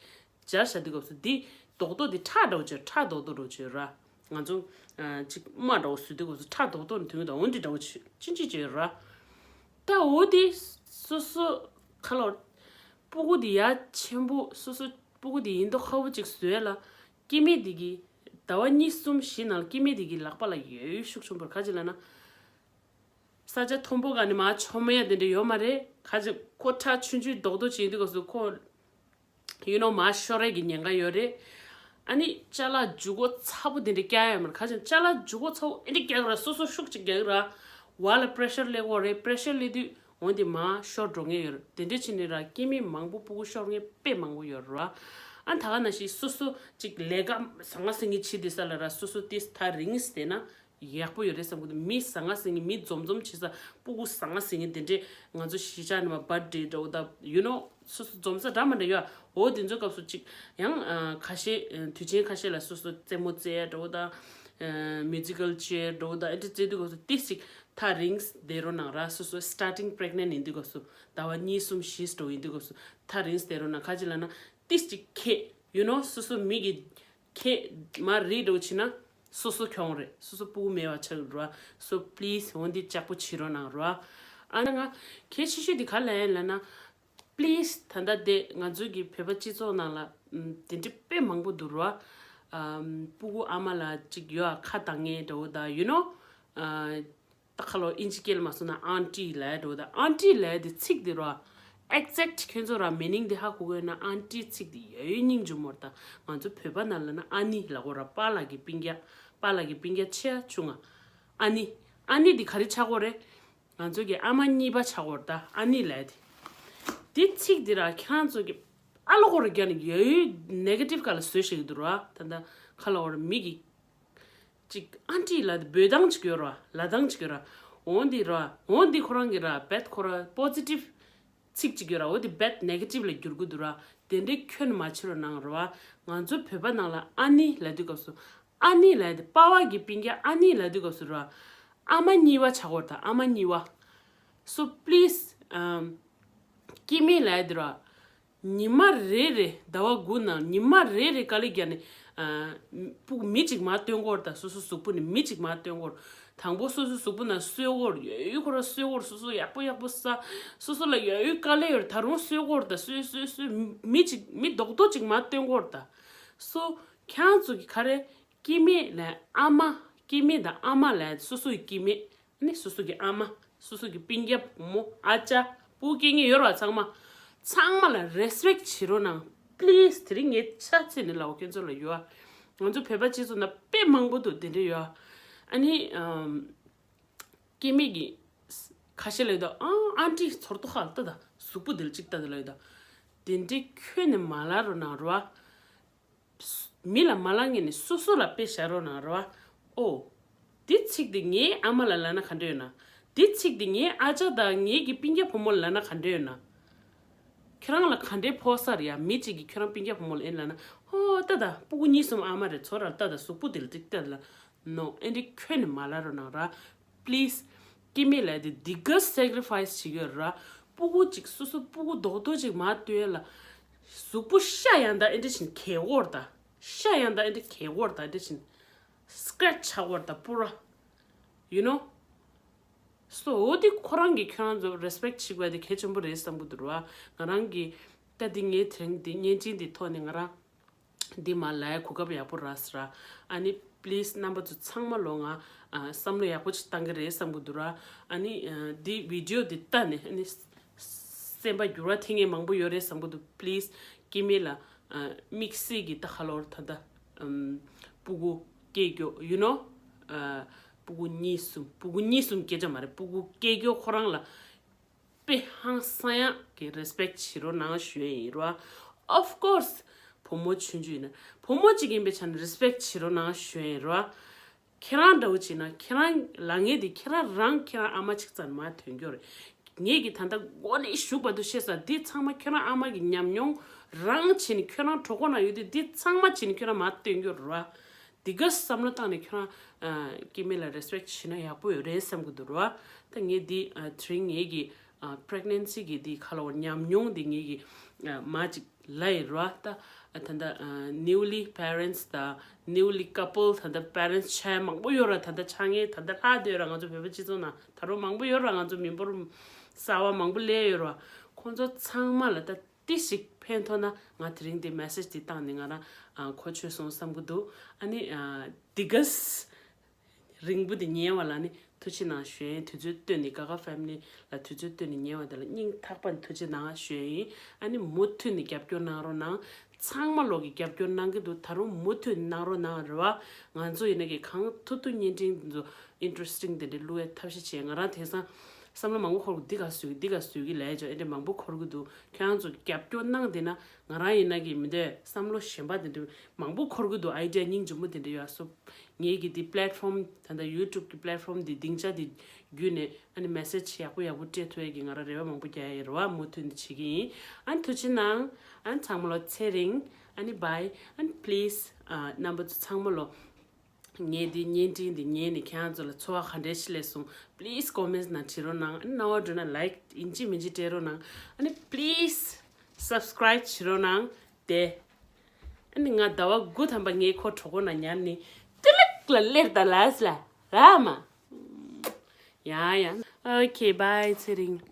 སྦྱར་བཞག་དུས་སྐབས་སུ་འདི་རྡོག་རྡོག་འདི་ཁྲག་འདྲ་བོ་བྱོས། ཁྲག་རྡོག་རྡོག་འདྲ་བོ་བྱོས་ར། ང་ཚོ་ཨ་ཅིག་རྨ་འདྲ་བོ་བཟོས་དུས་སྐབས་སུ་ཁྲག་རྡོག་རྡོག་ནས་ཐོན་གྱི་འདུག་འོ་འདི་འདྲ་བོ་བྱོས། ཅི་ཅི་བྱོས་ར། ད་འོ་དེ་སོ་སོ་ག་ལབ་དགོས་རེད། སྤུ་གུ་དེ་ཡ་ཆེན་པོ་སོ་སོ་སྤུ་གུ་དེ་ཡིན་མདོག་ཁ་པོ་ཅིག་བཟོས་ལ། སྐྱེ་དམན་དེ་གི་ཟླ་བ་གཉིས་གསུམ་བཞི་ནང་ལ་སྐྱེ་དམན་དེ་གི་ལག་པ་ལ་ཡོད་ཤུགས་ཆེན་པོ་རེད། ག་ཅི་ལབ་ན། ས་ཆ་མཐོན་པོ་སྒང་ནས་མར་མཆོང་མེད་ཡ་དེ་འདྲ་ཡོད་མ་རེད། ག་ཅི་ཁོ་ཁྲག་ཆུང་ཆུང་རྡོག་རྡོག་ཅིག་ཡིན་དུས་སྐབས་སུ་ཁོ་ཡུ་ནོ་མར་ཤོར་ཡ་གི་ཉེན་ཁ་ཡོད་རེད། ཨ་ནི་ཅ་ལག་འཇུག་སྒོ་ཚ་པོ་དེ་འདྲ་བཀྱག་ཡ་མ་རེད། ག་ཅི་ཅ་ལག་འཇུག་སྒོ་ཚ་པོ་ཨེ་འདྲ་བཀྱག་ར། སོ་སོ་ཤུགས་ཅིག་བཀྱག་ར། བར་ལ་པི་རེ་ཤར་སླེབས་ཀྱི་ཡོད་རེད། པི་རེ་ཤར་སླེབས་དུས་འོ་དེ་མར་ཤོར་འགྲོ་མཁན་ཡོད་རེད། དེ་འདྲ་བྱས་ནས་ར་སྐྱེ་དམན་མང་པོ་སྤུ་གུ་ཤོར་མཁན་དཔེ་མང་པོ་ཡོད་རེད་བ། ཨ་ད་ག་ནང་བཞིན་སོ་སོ་ཅིག་ལས་ཀ་ཟང་ངེ་ཟིང་ངེ་བྱེད་དུས་ས་ལ་ར་སོ་སོ་ཏིས་ཐག་རིང་ཙམ་བསྡད་ན། ཡག་པོ་ཡོད་རེད་བསམ་གྱི་འདུག་མི་ཟང་ངེ་ཟིང་ངེ་མི་འཛོམས་འཛོམས་བྱེད་ས། སྤུ་གུ་ཟང་ངེ་ཟིང་ངེ་དེ་འདྲས། ང་ཚོ་གཞིས་ཆགས་ནང་མར་བར་ཐི་ཌེ་འདྲ་བོ་དང་ཡུ་ནོ་སོ་སོ་འཛོམས་ས་འདྲ་མི་འདྲ་ཡོད། འོ་དེ་ཚོའི་སྐབས་སུ་ཅིག་ཡང་ཨ་ཁ་ཤས་ཨ་དུས་ཆེན་ཁ་ཤས་ལ་སོ་སོ་རྩེད་མོ་རྩེ་ཡ་འདྲ་བོ་དང་། ཨ་མིའུ་ཛི་ཀལ་ཅེར་འདྲ་བོ་དང་ཨེ་འདྲ་རྩེ་དུས་སྐབས་སུ་ཏིས་ཅིག་ཐག་རིང་བསྡད་རོགས་གནང་ར། སོ་སོ་སི་ཊར་ཊིང་པི་རེག་ནན་ཊི་ཡིན་དུས་སྐབས་སུ་ཟླ་བ་གཉིས་གསུམ་བཞི་འདྲ་བོ་ཡིན་དུས་སྐབས་སུ་ཐག་རིང་བསྡད་རོགས་གནང་། ག་ཅི་ལབ་ན་ཏིས་ཅིག་ཁེ་ཡུ་ནོ་སོ་སོ་མི་གི་ཁྱེད་མ་རེད་འགྲོ་ཕྱིན་ན་སོ་སོ་གྱོང་རེད། སོ་སོ་སྤུ་གུ་མེད་པ་ཆགས་ཀྱི་རེད་བ། So please འོ་འདི་ལྕགས་པོ་བྱེད་རོགས་གནང་རོགས། ཨ་ནི་ང་གལ་ཆེ་ཤོས་འདི་ག་ལ་ཡིན་ལབ་ན། Please ད་ལྟ་དེ་ང་ཚོའི་གི་བོད་པ་སྤྱི་ཚོགས་ནང་ལ་ཨམ་དེ་འདྲ་དཔེ་མང་པོ་འདུག་རོ། ཨམ་སྤུ་གུ་ཨ་མ་ལ་ཅིག་ཡོད་ཨ་ཁ་བཏང་མཁན་འདྲ་བོ་དང་ཡུ་ནོ། ཨ། ད་ཁ་ལོ་ཨིན་ཇི་སྐད་ལ་མ་སོང་ན་ཨན་ཊི་ལབ་ཡ་འདྲ་བོ་དང་། ཨན་ཊི་ལབ་ཡ་དེ་ཚིག་དེ་རོ། ཨེག་ཛེག་ཊི་ཁྱོད་ཚོ་ར་མི་ནིང་དེ་ཧ་གོ་གི་ཡོད་ན། ཨན་ཊི་ཚིག་དེ་ཡ་ཡོད་སྙིང་རྗེ་མོ་རེད། ད་ང་ཚོ་བོད་པ་ནང་ལ་ན་ཨ་ནེ་ལབ་ཀྱི་ཡོད་ར། པཱ་ལགས་ཀྱི་སྤུན་ཀྱག་པཱ་ལགས་ཀྱི་སྤུན་ཀྱག་ཆེ་ཡ་ཆུང་ང་། ཨ་ནེ། ཨ་ནེ་དེ་ག་རེ་ཆགས་ཀྱི་ཡོད་རེད། ང་ཚོ་གི་ཨ་མ་གཉིས་པ་ཆགས་ཀྱི་ཡོད་རེད། ད་ཨ་ནེ་ལབ་ཡ་དེ། དེ་ཚིག་དེ་ར་ཁྱེད་རང་ཚོ་གི་ཨ་ལོ་ཁོ་ར་རྒྱ་ནི་ཡ་ཡོད་ནེ་གེ་ཊིབ་སྒང་ལ་བཟོས་བཞག་གི་འདུག་ར། ད་ད་ཁ་ལོ་ཁོ་ར་མི་གི་ཅིག་ཨན་ཊི་ལབ་དེ་འབོད་སྟངས་ཅིག་ཡོད་ར། ལབ་སྟངས་ཅིག་ཡོད་ར། འོ་འདི་ར། འོ་འདི་ཁོ་རང་གི་ར་བེད་ཁོ་ར་པོ་ཛི་ཊིབ་ཚིག་ཅིག་ཡོད་ར། འོ་འདི་བེད་ནེ་གེ་ཊིབ་ལ་བསྒྱུར་གི་འདུག་ར། དེ་འདྲའི་ཁྱོན་མ་བྱེད་རོགས་གནང་ར་བ། ང་ཚོ་བོད་པ་ནང་ལ་ཨ་ནེ་ལབ་དུས་སྐབས་སུ། ཨ་ནེ་ལབ་དེ་པ་ཕ་གི་སྤུན་ཀྱག་ཨ་ནེ་ལབ་དུས་སྐབས་སུ་ར། ཨ་མ་གཉིས་པ་ཆགས་ཀྱི་ཡོད་རེད། ད་ཨ་མ་གཉིས་པ། So please ཨམ་སྐྱེ་དམན་ལབ་ཡ་དེ་ར། ཉི་མ་རེ་རེ་ཟླ་བ་དགུ་ནང་ཉི་མ་རེ་རེ་དཀའ་ལས་བརྒྱབ་ནས་ཨ་སྤུ་གུ་མི་གཅིག་མར་བཏོན་དགོས་རེད། ད་སོ་སོ་གཟུགས་པོ་ནས་མི་གཅིག་མར་བཏོན་དགོས་རེད། དང་པོ་སོ་སོའི་གཟུགས་པོ་ནང་སོས་གོ་ར། ཡོད་ཡོད་ཁོ་ར་སོས་གོ་ར། སོ་སོ་ཡག་པོ་ཡག་པོ་ཟ། སོ་སོ་ལ་ཡོད་ཡོད་དཀའ་ལས་ཡོད་ར། ད་རུང་སོས་གོ་ར། ད་སོས་སོས་སོས། མི་ཅིག་མི་རྡོག་རྡོག་ཅིག་མར་སྟོན་གོ་ར། ད་སོ་ཁྱེད་རང་ཚོ་གི་ག་རེ། སྐྱེ་དམན་ལ་ཨ་མ། སྐྱེ་དམན་དང་ཨ་མ་ལ་སོ་སོའི་སྐྱེ་དམན། ཨ་ནི་སོ་སོ་གི་ཨ་མ། སོ་སོ་གི་སྤུན་ཀྱག་བུ་མོ། ཨ་ཅག་སྤུ་གུ་སྐྱེ་མཁན་ཡོད་ར། ཚང་མ། ཚང་མ་ལ་རེ་སི་པེག་བྱེད་རོགས་གནང་། པི་ལི་སི། དེ་རིང་ངས་ཕྱག་འཚལ་ནས་ལབ་པ། ཁྱོད་ཚོ་ལ་ཡོད་ཨ། ང་ཚོ་བོད་པ་སྤྱི་ཚོགས་ནང་དཔེ་མང་པོ་འདུག་དེ་འདྲ་ཡོད་ཨ། ཨ་ནི་ཨམ། སྐྱེ་དམན་གྱི་ཁ་ཤས་ལ་ཡོད་ད། ཨང་། ཨན་ཊི་ཚོར་ཏོ་ཧ་ལ་ལྟ་ད། གཟུགས་པོ་དེ་ལ་གཅིག་ལྟ་ད་ལ་ཡོད་ད། དེ་འདྲའི་ཁྱོན་ནས་མ་ལབ་རོགས་གནང་ར། མི་ལ་མ་ལབ་ངེས་ནས་སོ་སོ་ལ་དཔེ་བཞག་རོགས་གནང་ར། ཨོ། འདི་ཚིག་འདི་ངའི་ཨ་མ་ལ་ལབ་ན་ག་འདྲ་ཡོད་ན། འདི་ཚིག་འདི་ངའི་ཨ་ཅག་དང་ངའི་གི་སྤུན་ཀྱག་བུ་མོ་ལ་ལབ་ན་ག་འདྲ་ཡོད་ན། ཁྱོད་རང་ལ་ག་འདྲའི་ཕོག་ས་རེད་ཡ། མི་གཅིག་གིས་ཁྱོད་རང་སྤུན་ཀྱག་བུ་མོ་ལ་ཨེ་ལབ་ན། ཧོ་ལྟ་ད། སྤུ་གུ་གཉིས་གསུམ་ཨ་མ་རེད། ཚོར་ར་ལྟ་ད། གཟུགས་པོ་དེ་ལ་གཅིག་ལྟ་ད་ལ། ནོ། ཨེ་འདྲའི་ཁྱོན་ནས་མ་ལབ་རོགས་གནང་ར། པི་ལི་སི། སྐྱེ་དམན་ལ་དེ་འདི་ག་སེ་ཀི་རི་ཕ་ཡི་སི་བྱེད་ཀྱི་ཡོད་ར། སྤུ་གུ་གཅིག་སོ་སོ་སྤུ་གུ་རྡོག་རྡོག་ཅིག་མར་སྟོན་ཡ་ལ། གཟུགས་པོ་ཤ་ཡང་དག་ཨེ་འདྲ་བྱས་ནས་གས་གོ་ར་ད། ཤ་ཡང་དག་ཨེ་འདྲ་གས་གོ་ར་ད། ཨེ་འདྲ་བྱས་ནས་སི་ཀེ་རེ་ཆི་ཆགས་གོ་ར་ད། སྤུ་ར། ཡུ་ནོ། སོ་འོ་དེ་ཁོ་རང་གིས་ཁྱོད་རང་ཚོ་རེ་སི་པེག་བྱེད་དགོས་དེ་གལ་ཆེན་པོ་རེད་བསམ་གྱི་འདུག་ར། ང་རང་གིས་ད་འདི་ངའི་དྲན་འདི་བརྙན་འཕྲིན་འདི་ཐོག་ནས་ང་རང་འདི་མར་ལབ་ཡ་གོ་སྐབས་ཡག་པོ་རག་སོང་ར། ཨ་ནི་པི་ལི་སི་རྣམ་པ་ཚོ་ཚང་མ་ལོ་ང་ཨ་བསམ་བློ་ཡག་པོ་ཅིག་བཏང་གི་རེད་བསམ་གྱི་འདུག་ར། ཨ་ནི་ཨ་འདི་བི་ཌི་ཡོ་འདི་ལྟ་ནས་ཨ་ནི་སེམས་པ་འགྱུར་བ་ཐེབས་མཁན་མང་པོ་ཡོད་རེད་བསམ་གྱི་འདུག་པི་ལི་སི་སྐྱེ་དམན་ལ་ཨ་དམིགས་བསལ་གྱི་ད་ཧ་ལོར་ད་ལྟ་ཨམ་སྤུ་གུ་སྐྱེ་རྒྱུ་ཡུ་ནོ། ཨ་སྤུ་གུ་གཉིས་གསུམ། སྤུ་གུ་གཉིས་གསུམ་སྐད་ཆ་མ་རེད། སྤུ་གུ་སྐྱེ་རྒྱུ་ཁོ་རང་ལ་དཔེ་ཧང་སང་ཡག་གི་རེ་སི་པེག་བྱེད་རོགས་གནང་ཞུ་ཡ་ཡིན་ར། ཨོཕ་ཀོ་སི། བུ་མོ་ཆུང་ཆུང་ཡིན་ན། བུ་མོ་གཅིག་ཡིན་པའི་ཆ་ནས་རེ་སི་པེག་བྱེད་རོགས་གནང་ཞུ་ཡ་ཡིན་ར། ཁྱེད་རང་འདྲ་བོ་བྱས་ན་ཁྱེད་རང་ལབ་མཁན་དེ་ཁྱེད་རང་རང་ཁྱེད་རང་ཨ་མ་གཅིག་རྩ་ནས་མར་ཐོན་རྒྱུ་རེད། ངས་ཀྱིས་ད་ལྟ་མགོ་ནས་གཞུག་བར་དུ་བཤད་ས་འདི་ཚང་མ་ཁྱོད་རང་ཨ་མ་གི་ཉམས་མྱོང་རང་བྱས་ནས་ཁྱོད་རང་གྲོད་ཁོག་ན་ཡོད་དུས་འདི་ཚང་མ་བྱས་ནས་ཁྱོད་རང་མར་སྟོན་རྒྱུ་རེད་བ། འདི་ག་བསམ་བློ་བཏང་ནས་ཁྱོད་རང་ཨ་སྐྱེ་དམན་ལ་རེ་སི་པེག་བྱེད་ན་ཡག་པོ་ཡོད་རེད་བསམ་གྱི་འདུག་ར། ད་ངས་འདི་ཨ་དེ་རིང་ངེད་ཀྱི་ཨ་པི་རེག་ནན་སི་གི་འདི་ཁ་ལོ་ཉམས་མྱོང་འདི་ངེད་ཀྱི་ཨ་མ་ཅིག་ལབ་ཡིན་ར། ད་ཨ་ད་ལྟ་ཨ་ནིའུ་ལི་པེ་རེན་སི་དང་ནིའུ་ལི་ཀ་པལ་ད་ལྟ་པེ་རེན་སི་ཆགས་ཡ་མང་པོ་ཡོད་ར། ད་ལྟ་ཆགས་མཁན་ད་ལྟ་ལྷག་བསྡད་ཡོད་ར། ང་ཚོ་བོད་པ་སྤྱི་ཚོགས་ནང་ད་རུང་མང་པོ་ཡོད་ར། ང་ཚོ་མི་འབོར་གསར་བ་མང་པོ་སླེབས་ཡོད་ར། ཁོང་ཚོ་ཚང་མ་ལ་ད་ཏི་ཞིག་ཕན་ཐོགས་ན་ང་དེ་རིང་འདི་མེ་སེ་ཇི་འདི་བཏང་ནས་ང་རང་ཨ་གོ་ཆོད་སོང་བསམ་གྱི་འདུག་ཨ་ནི་ཨ་འདི་ག་རིང་པོ་འདི་ཉལ་བ་ལ་ནི་ཐུགས་རྗེ་གནང་ཞུ་ཡིན། དུས་ཚོད་བཏོན་ནས་ག་ག་ཕེ་མི་ལི་ལ་དུས་ཚོད་བཏོན་ནས་ཉལ་བ་དེ་ལ་སྙིང་ཐག་པ་ནས་ཐུགས་རྗེ་གནང་ཞུ་ཡིན། ཨ་ནི་མུ་མཐུད་ནས་རྒྱབ་སྐྱོར་གནང་རོགས་གནང་། ཚང་མ་ལོག་གིས་རྒྱབ་སྐྱོར་གནང་གི་འདུག་ད་རུང་མུ་མཐུད་གནང་རོགས་གནང་རེད་བ། ང་ཚོ་ཡིན་ན་གི་གང་ཐུབ་ཐུབ་བརྙན་འཕྲིན་འདི་ཚོ་ཨིན་ཊི་རེ་སི་ཊིང་དེ་འདྲ་བླུག་ཡ་ཐབས་ཤེས་བྱས། ང་རང་དེང་སང་བསམ་བློ་མང་པོ་འཁོར་གི་འདི་ག་བཟོས་གི་འདི་ག་བཟོས་གི་ལབ་ཡ་ཅོ་ཨེ་འདྲ་མང་པོ་འཁོར་གི་འདུག་ཁྱེད་རང་ཚོ་རྒྱབ་སྐྱོར་གནང་བསྡད་ན་ང་རང་ཡིན་ན་གི་མི་འདོད་བསམ་བློ་གཞན་པ་དེ་འདྲ་མང་པོ་འཁོར་གི་འདུག་ཨའི་ཌི་ཡ་སྙིང་རྗེ་མོ་དེ་འདྲ་ཡོད་སོ། ངེད་ཀྱི་འདི་པི་ལེཊ་ཕོམ་ད་ལྟ་ཡུ་ཊུབ་གི་པི་ལེཊ་ཕོམ་འདི་སྡིངས་ཆ་འདི་བརྒྱུད་ནས་ཨ་ནི་མེ་སེ་ཇི་ཡག་པོ་ཡག་པོ་སྤྲད་ཐུབ་ཡ་གི་ང་རང་རེ་བ་མང་པོ་རྒྱག་ཡ་རེད་བ། མུ་མཐུད་ནས་བྱེད་ཀྱི་ཡིན། ཨ་ནི་ཐུགས་རྗེ་གནང་། ཨ་ནི་ཚང་མ་ལོ་ཚེ་རིང་། ཨ་ནི་བྷའི། ཨ་ནི་པི་ལི་སི་ཨ་རྣམ་པ་ཚོ་ཚང་མ་ལོ། ངས་འདི་བརྙན་འཕྲིན་འདི་ཉན་ནས་ཁྱེད་རང་ཚོ་ལ་ཚོར་བ་ག་འདྲས་ཤིག་སླེབས་སོང་། པི་ལི་སི་ཀོ་མེན་ཊི་ནང་བྲིས་རོགས་གནང་། ཨ་ནི་རྣ་བ་འགྲོ་ན་ལའིཀ་ཡིན་གཅིག་མིན་གཅིག་སྤྲད་རོགས་གནང་། ཨ་ནི་པི་ལི་སི་སབ་སི་ཀ་རའིབ་བྱེད་རོགས་གནང་དེ། ཨ་ནི་ང་ཟླ་བ་དགུ་ཐམ་པ་ངའི་ཁོ་གྲོད་ཁོག་ན་ཉར་ནི་ཏི་ལིག་ལ་སླེབས་ད་ལས་ལ་ར་མ། ཡ་ཡ། ཨོ་ཁེ་བྷའི་ཚེ་རིང་།